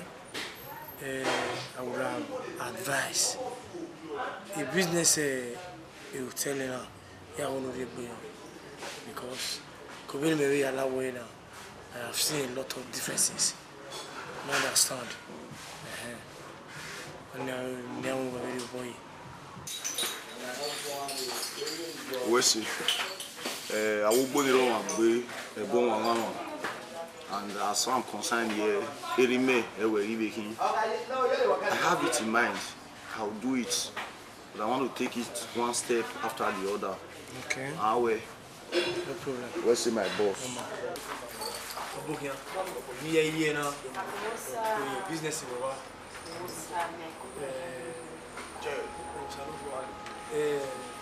eh, I would have advice. A business, eh, a hotel na, ya wo no rhie egbe yọ. Because, ko vbene mẹ vbe ya la wẹ na, I have seen a lot of differences. You understand? Ẹhẹn. Ọni a, ọni a wẹ vbe rhie obọ yi. Wẹ sẹ, eh, avbe ugbo ni rre ọmwa gbe, ẹbọ ọmwa mwa mwa. And as far I'm concerned here, erha mẹ, ẹwẹ ghi vbe khin. I have it in mind. I'll do it. But I want to take it one step after the other. Okay. Ah, well. No problem. Where's my boss? Ọma. Ọbọ khian. Ni ye ye na. Business, baba. Eh, eh,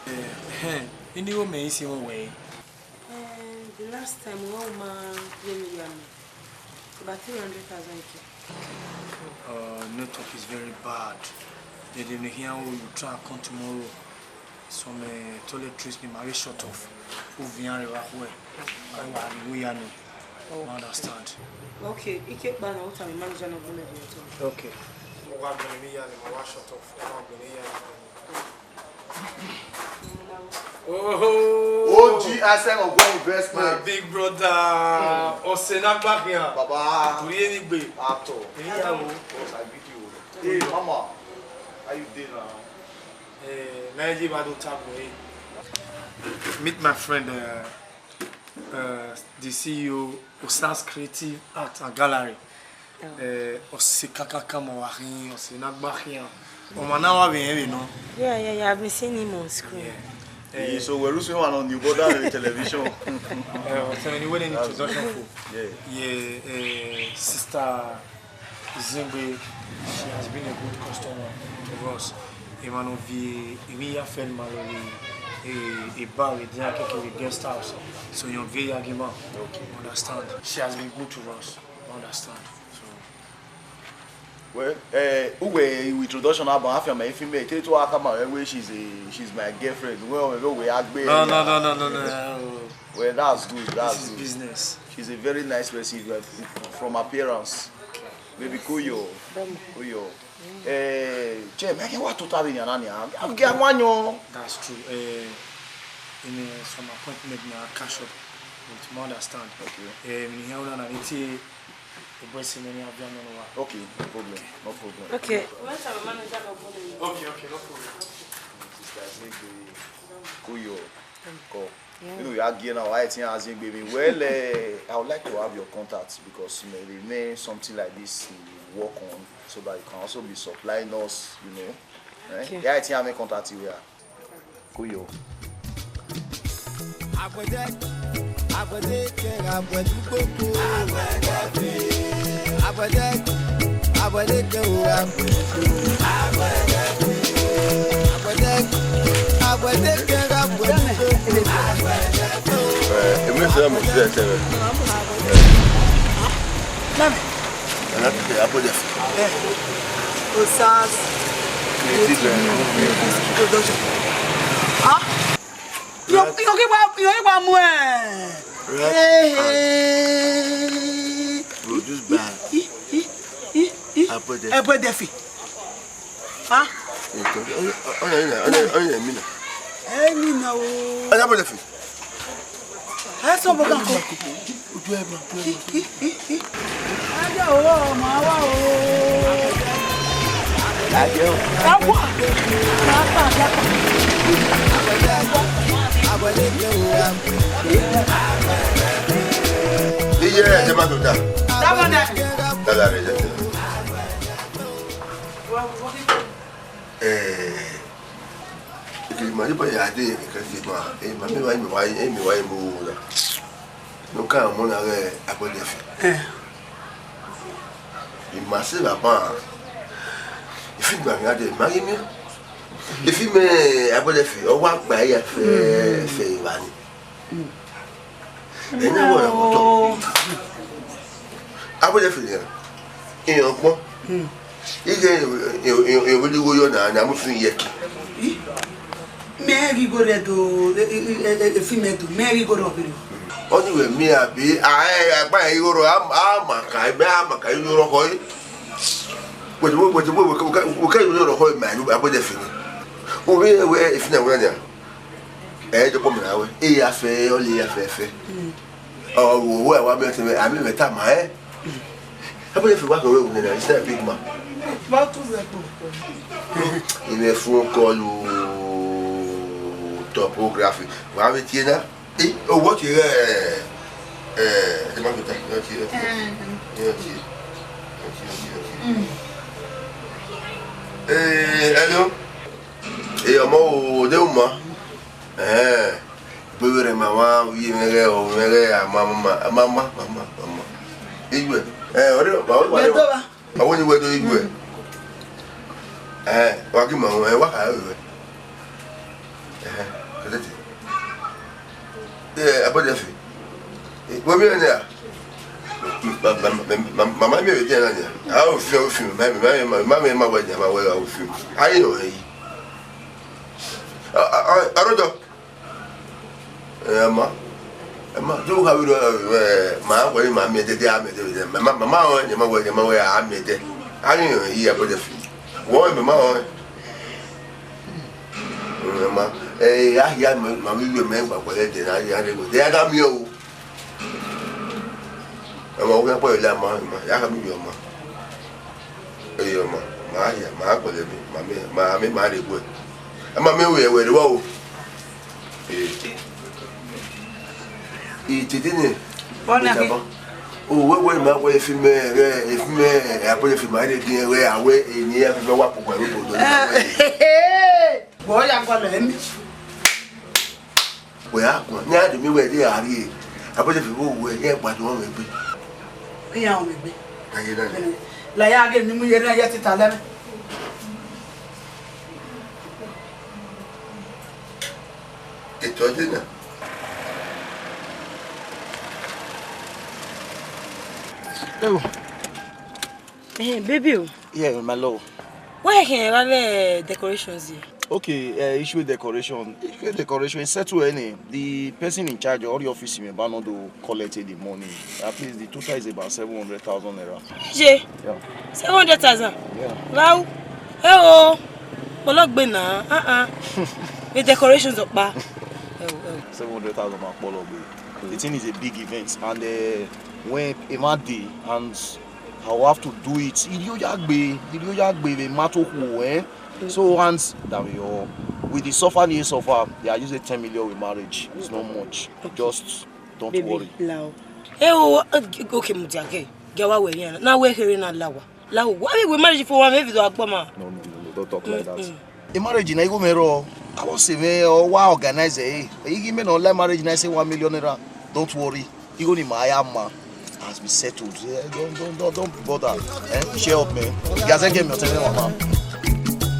eh, eh, ini wo me isi wo we. Eh, the last time we ma ye me ya me. About three hundred thousand ke. Uh, network is very bad. They dey hear you try and come tomorrow. Some, eh, toiletries ni ma vbe shut off. U vian rre vbe akhuẹ. Ọ wa rhie iwu ya nẹ. Oh. You understand? Okay, ike kpa na, uta mi manager na gbọmọ ẹgbẹ ọtọ. Okay. Mo wa gbẹrẹ ni ya ni, mo wa shut off. Mo wa gbẹrẹ ya ni. Oho! O G Asem Ogo Investment. My big brother. Ọse na gba khian. Baba. Turi eni gbe. Ato. Eni ya wo. Boss, I greet you. Hey, mama. How you dey now? Eh, na ye ba do tag me. Meet my friend, uh, uh, the C E O, Osas Creative Art and Gallery. Oh. Eh, ọse kakaka ma wa khin, ọse na gba khian. Ọmwa na wa vbe rẹn vbe nọ. Yeah, yeah, yeah, I've been seeing him on screen. Yeah. Eh, so wẹ ru so wa nọ ni obọ da vbe television. Eh, ọse ni wẹ ne introduction fo. Yeah. Yeah, eh, sister Izengbe, she has been a good customer to us. Emwa ne ọ viọ emwi ya fẹ ne ima rre, eh, bar vbe dian keke vbe guest house. So, yọn viọ ya gie ima. Okay. Understand? She has been good to us. Understand? So. Well, eh, uwẹ introduction na ban afian ma ifi mẹ, te to a kama wẹ she's a, she's my girlfriend. Uwẹ ọmọ vbe uwẹ a gbe. No, no, no, no, no, no. Well, that's good. That's good. This is business. She's a very nice person, uh, from appearance. Maybe Kuyo. Bẹ́ẹ̀ni. Kuyo. Eh, che, me ke wa tota vbe yan na nia. Am ge wa yan. That's true. Eh, in, eh, some appointment na catch up with, you understand. Okay. Eh, mi yan na na ti e boy si me ni avia no wa. Okay, no problem. No problem. Okay. Okay, okay, no problem. Sister, thank you. Kuyo. Cool. Yeah. You know, you are here now. I think as in, baby. Well, eh, I would like to have your contact because maybe may something like this you work on so that you can also be supplying us, you know. Eh? Okay. Yeah, I think I may contact you here. Kuyo. Agbẹdẹ, agbẹdẹ kẹrẹ agbẹdẹ gbogbo. Agbẹdẹ, agbẹdẹ kẹrẹ agbẹdẹ. Agbẹdẹ, agbẹdẹ kẹrẹ Tell me, tell me. Mami. Ana te abo de. Eh. Osas. Creative, eh. Production. Ah? Yo, yo, ki wa, yo, ki wa mu, eh. Right. Eh, eh. Produce by. Abo de. Abo de fi. Ah? Ọnẹ, ọnẹ, ọnẹ, ọnẹ mi na. Ẹ mi na o. Ọnẹ abo de fi. Ẹ sọ bọ kan kọ. Ojú ẹ ma, ojú ẹ ma. Ajá o, ọmọ wa o. Ajá o. Ẹ wá. Iye ẹ jẹ ma do da. Dábàá dẹ. Dada rẹ jẹ. Eh, ekele ma, ibo ya de, ekele ma, eh, ma mi wa, mi wa, eh, mi wa, mo la. No ka mo na ghe agbẹdẹ fi. Eh. I ma se baba. Ifi gba mi ade, ma yi mi. Ifi mẹ agbẹdẹ fi, ọ wa gba ya fe, fe wa ni. Ẹna wọ ya wọ tọ. Agbẹdẹ fi ni. Iyan ọgbọn. Iye, iye, iye, iye, iye, iye, iye, na, na, mo fi yẹ ki. Mẹ ghi igho rẹ do, e, e, e, e, e fi mẹ do, mẹ ghi igho rẹ ọvberriọ. Ọni wẹ mi abi, a, ẹ, agba igho rọ, a, a ma ka, mẹ a ma ka igho rọ khọ e. Wẹ, wẹ, wẹ, wẹ, wẹ, wẹ, wẹ, wẹ, igho rọ khọ e, mẹ, agbẹdẹ fi ni. Wẹ, wẹ, e fi na wẹ na. Ẹ, dọkpọ mẹ na wẹ, e ya fẹ, ọ le ya fẹ fẹ. Ọ, wẹ, wẹ, wa mẹ tẹ, a mẹ mẹ ta ma, ẹ. Abo ye fi wa kẹwẹ wẹ na, is that a big man? Ba tu vbe ẹkpo. Ine phone call topography. Wa vbe tie na? Eh, oh, what you, eh, eh, the man with that, not here. Eh, hello? Eh, ọmọ o, de uma. Eh, gbẹvberẹ ma wa, ye mẹ ghẹ, ọ mẹ ghẹ, a ma, ma, ma, ma, ma, ma, ma. Iwe, eh, ọrẹ, ba, ba, ba, Awoni wẹ do igwe. Eh, wa gi ma, eh, wa kha wẹ. Eh, kedete. Eh, abọdẹ fi. Eh, wẹ mi ne a. Mama mi wẹ dia na nia. A o fi, o fi, ma, ma, ma wẹ dia, ma wẹ, a o fi. Ayi no yi. A, a, a, arodo. Eh, ma, eh, ma, do have you, eh, ma, wẹ ma mi dede, a mi dede. Ma, ma, ma, wẹ, ma, wẹ, ma, wẹ, a mi dede. Ayi no yi abọdẹ fi. Wọ, ma, ma, wẹ. Ẹ ma, ẹ, a hia ma, ma vbe iye mẹ gba gualọ ẹdẹ na, a hia rre wẹ. Ẹ, a da miẹn o. Ẹ ma, ọ ghi kpọlọ la ma, ma, ya ka mi yọ ma. Ẹ yọ ma, ma hia, ma gualọ ẹdẹ, ma mẹ, ma mẹ, ma rre wẹ. Ẹ ma mẹ wẹ, wẹ rre wẹ o. Ẹ. Itede nẹ. Bọ na ke. O wẹ wẹ ma wẹ efi mẹ, ẹ, efi mẹ, ẹ, abọdẹ fi ma rre gi wẹ, a wẹ, eni ẹ fi mẹ wa kpokpo ẹvbo obodo. Wẹ ya gualọ ẹmẹ. Wẹ a guan, ne a do mi wẹ de a rrie. Abọdẹ fi vbe wẹ, ẹ gbadu ọmwẹ egbe. Iran ọmwẹ egbe. Aye na. La ya ghe mi mu ye na ya tita lẹ mẹ. Eto de na. Ewo. Eh, baby o. Yeah, my love. Why can I have decorations here? Okay, uh, issue decoration. Issue decoration, settle any. The person in charge of the office, me, Banodo, collected the money. At least the total is about seven hundred thousand naira. J. Yeah. Seven hundred thousand? Yeah. Wow. Hey, oh. Ologbe na. Uh-uh. The decorations up, ba. Seven hundred thousand ma kpọlọ gbe. The thing is a big event, and, uh, when a man dey, and I will have to do it. Iri oya gbe, iri oya gbe vbe ma to khuo, eh? So, and that we all, with the suffer ni suffer, they are using ten million with marriage. It's not much. Just don't worry. Lao. Eh, oh, uh, okay, Mudiake. Get wa wẹ yan. Na wẹ here na lawa. Lawa. Why we marriage for one, maybe do akpọ ma. No, no, no, no, don't talk like that. Mm-mm. A marriage na igho mẹ rọ. I was say, man, oh, wa organize, eh. Igho mẹ no like marriage na say one million naira. Don't worry. Igho ni ma ya ma. Has been settled. Eh, don't, don't, don't, don't bother. Eh? Cheer up, man. Gaze game your tell me, mama.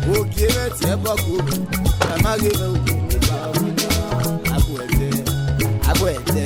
Ogie vbe tie bọkọ, a ma ghe vbe ogie vbe ba. Agbẹdẹ, agbẹdẹ.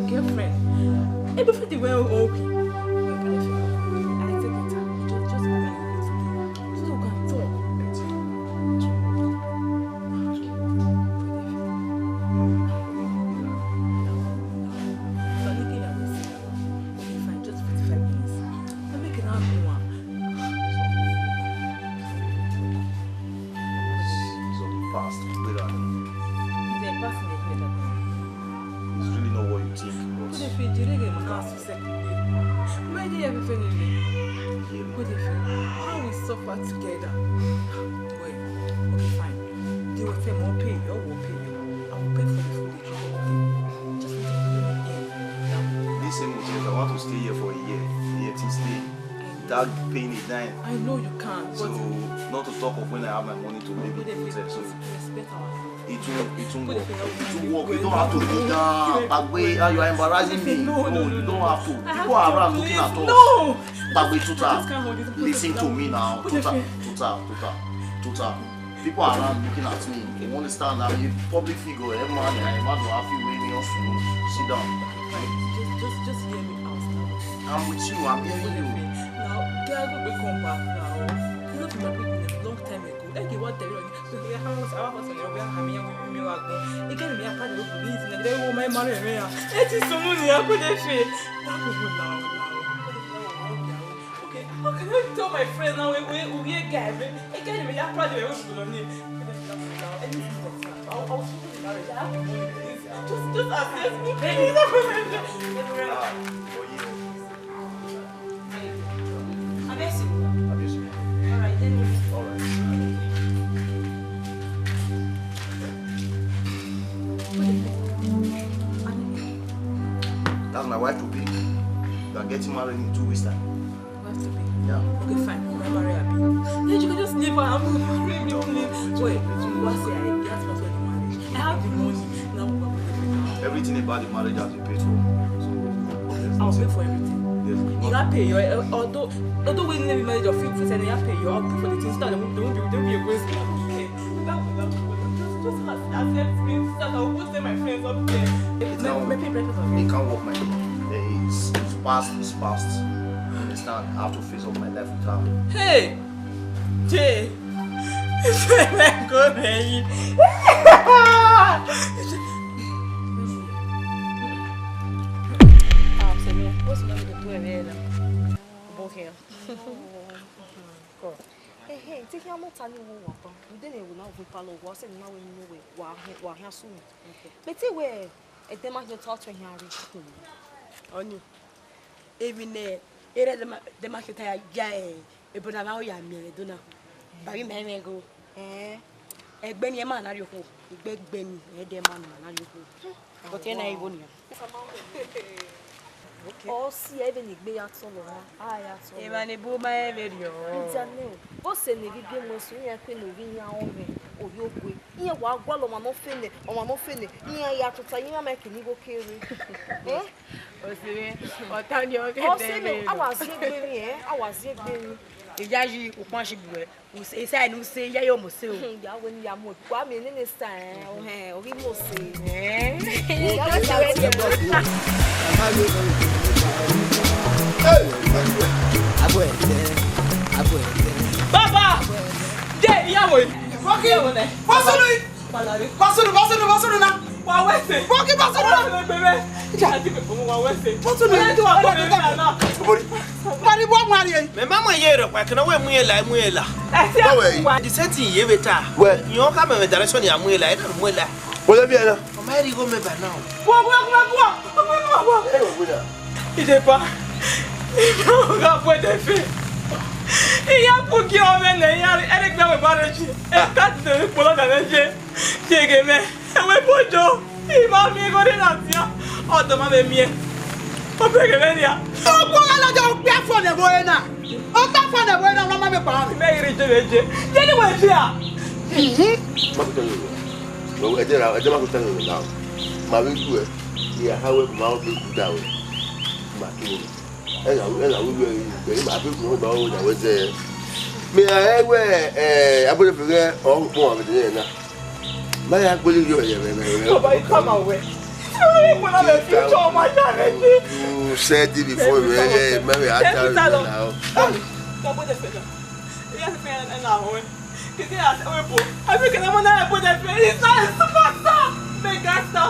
your girlfriend. Everything went okay. My girlfriend, I take it out. Just, just come and go today. So we can talk. But look at this. Okay, fine, just forty-five minutes. Let me get out of one. Wait a minute. It's really not what you think, but Kudefie, jere ghe ma na su sẹ kugbe. Ma de ya fẹfẹ nene. Yeah. Kudefie, how we suffer together. Well, okay, fine. They will tell me, pay, you will pay. I will pay for the food they drink all day. Just let me in. This same hotel, if I want to stay here for a year, a year till stay. That pain is dying. I know you can't, but So, not to talk of when I have my money to maybe Kudefie, put it, so please respect our it won't, it won't work. It won't work. You don't have to kneel down. Pagbe, ah, you are embarrassing me. No, no, No, no, you no, don't no. have to. I have People are to, around looking please. at us. No. Pagbe, Tuta. I just can't hold this. Listen to me now. Tuta, Tuta, Tuta, Tuta. People are around looking at me. You understand? I'm a public figure. Every man, eh, man will have you waving us to sit down. Just, just, just hear me out now. I'm with you. I'm hearing you. Now, girl, we come back now. You know, my people, a long time ago. Like, what the hell? So, we have our house, we have our house, we have our house. Again, we are part of the police. And they will my marry me. It is so much. I couldn't feel. Now, we go now, now. Okay, how can I tell my friends now? We, we, we a guy. We, again, we are part of the police. Anything. I'll, I'll show you the marriage. I have the money, please. Just, just accept me, please. Ah, for you. Abesi. Abesi. All right, then. All right. That's my wife to be. We are getting married in two weeks' time. Wife to be. Yeah. Okay, fine. Can I marry her? Then you can just leave her. I'm not marrying you, please. Wait, what say? I, that's not what the marriage. I have the money. Now, Everything about the marriage has been paid for. So, I'll pay for everything. Yes. You gotta pay your, uh, although, although we live in marriage, your feet, feet, and you gotta pay your, I'll pay for the things that they won't, they won't be, they won't be a waste. Okay. Just, just accept me, so that I won't tell my friends up there. It Make, can't, make me breakfast for it me. Can't work, my dear. Eh, It's, it's past, it's past. You understand? I have to face up my life with her. Hey! Jay! Ìfẹ́ rẹ̀ kò rẹ̀yìn. Ah, Sẹmi, what's the name of the two of you now? Both here. Ehe, te khian mọta ni wo wa ban. Ude ne wo na vun palọ wa, sẹ ni ma wẹ ni wẹ wa, wa khian su mi. Okay. Mẹ te wẹ, ẹdẹ ma hiọ ta ọtọ hian re. Ọni. Emwi ne erha dẹ ma, dẹ ma khiota ya ya, eh, ebo na ma ya miẹn ẹdẹ na. Ba ghi mẹ mwẹ go. Eh. Ẹgbẹe ni ẹ ma na rhie okhuo, ẹgbẹe ẹgbẹe ni ẹ dẹ ma na rhie okhuo. But ẹ na igho nian. Okay. Ọ si ẹe vbene egbe ya tọlọ na, a ya tọlọ. Emwa ne bu ma ẹmwẹ rriọ. Idia nẹ o, bọ sẹ ne evbibiẹ mu ẹse, iran kpe ne ovbi iran ọnrẹn, ovbi ogue. Iran wa gualọ ọmwa ne ọ fẹnẹ, ọmwa ne ọ fẹnẹ, iran ya tota, iran ma ke ne igho kere. Eh? Ọse mwẹ, ọ ta ni ọ ke Ọ sẹ dẹ mwẹ, vbe a wa rọ. Ziegbe rin, eh? A wa ziegbe rin. Iyayi ukpọn shi gbuẹ. Use, isa ni use, iyayi ọmọ use o. Ya wẹ ne ya mu, wa miẹn nene sa, eh, ohẹn, ọ ghi mu ose. Eh? Ya wẹ ne ya wẹ ne ya mu. Hey! Abọ ẹtẹ, abọ ẹtẹ. Baba! De, iyawo. Rocky! Iyawo nẹ. Fasulu! Fasulu, fasulu, fasulu na. Wa wẹ ẹse. Rocky, fasulu na. Wa wẹ ẹse. Wa wẹ ẹse. Fasulu. Wa wẹ ẹse. Obori. Mari bo mari. Mẹ ma mọ iye rẹ, wa kẹnẹ wẹ mu iye la, mu iye la. Ẹse. Báwo yìí? Wa the same thing ye vbe ta. Wẹ. Yan ka mẹ mẹ direction ya mu iye la, ẹ na mu iye la. Wo lẹ bi ẹ na? Ọmọ ẹ rí igho mẹ bà náà. Wa, wa, wa, wa. Wa, wa, wa. Ẹ wẹ gbọdọ. Ìjẹba. Ìjọba ga fún ẹ̀dẹ̀ fẹ́. Ìyá kú kí ọmọ ẹ̀ lẹ́yìn ẹ̀rẹ́gbẹ́ wẹ̀ bá rẹ̀ jì. Ẹ ká ti tẹ̀lé pọ̀ lọ́dà rẹ̀ jẹ́. Jẹ́ gẹ̀mẹ́. Ẹ̀wẹ̀ bọ́jọ́. Ìmọ̀ mi kò ní láti yá. Ọ̀dọ̀ máa bẹ mi ẹ. Ó bẹ̀rẹ̀ rẹ̀ ni a. Ọgbọ́n alájà ó gbé àfọ̀nà ẹ̀bọ ẹ̀ náà. Ó gbé àfọ̀nà ẹ̀bọ ẹ̀ náà, ọmọ mi pa á. Mẹ́rin jẹ́ méje. Jẹ́ ni wọ́n ṣe à. Má kó tẹ́lẹ̀ rẹ̀. Ẹ jẹ́ ra, ẹ jẹ́ má kó tẹ́lẹ̀ rẹ̀ náà. Màá rí ju ẹ. Ìyá ha wẹ́ kò máa ń gbé kú dà wẹ̀. Màá kí ni. Ẹ là wí, ẹ là wí wẹ̀ yìí. Bẹ̀rẹ̀ màá fi kùn ún gbà ó dà wẹ́ sẹ́. Mi à ẹ wẹ̀ ẹ abúlé fẹ́ rẹ ọ̀hún pọ̀ àwọn ènìyàn náà. Má yà gbólé yọ ẹ̀ rẹ̀ rẹ̀ rẹ̀. Bàbá yìí kà máa wẹ̀. Ṣé wọ́n yẹ kó náà lè fi jọ ọmọ ajá rẹ̀ dé? You said it before, you heard it. Mẹ́rin á ta rẹ̀ náà. Ìyá ti fẹ́ ẹ̀ náà wẹ̀. Kìkì àti ọ̀rẹ́ bò. Àbí kìkì ọmọ náà bò dẹ̀ fẹ́. He's not a superstar. Mega star.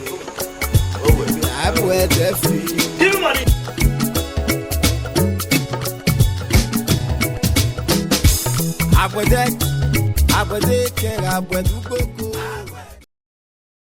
Abuẹdẹ fi. Abuẹdẹ, abuẹdẹ kẹgha abuẹdẹ ugbo.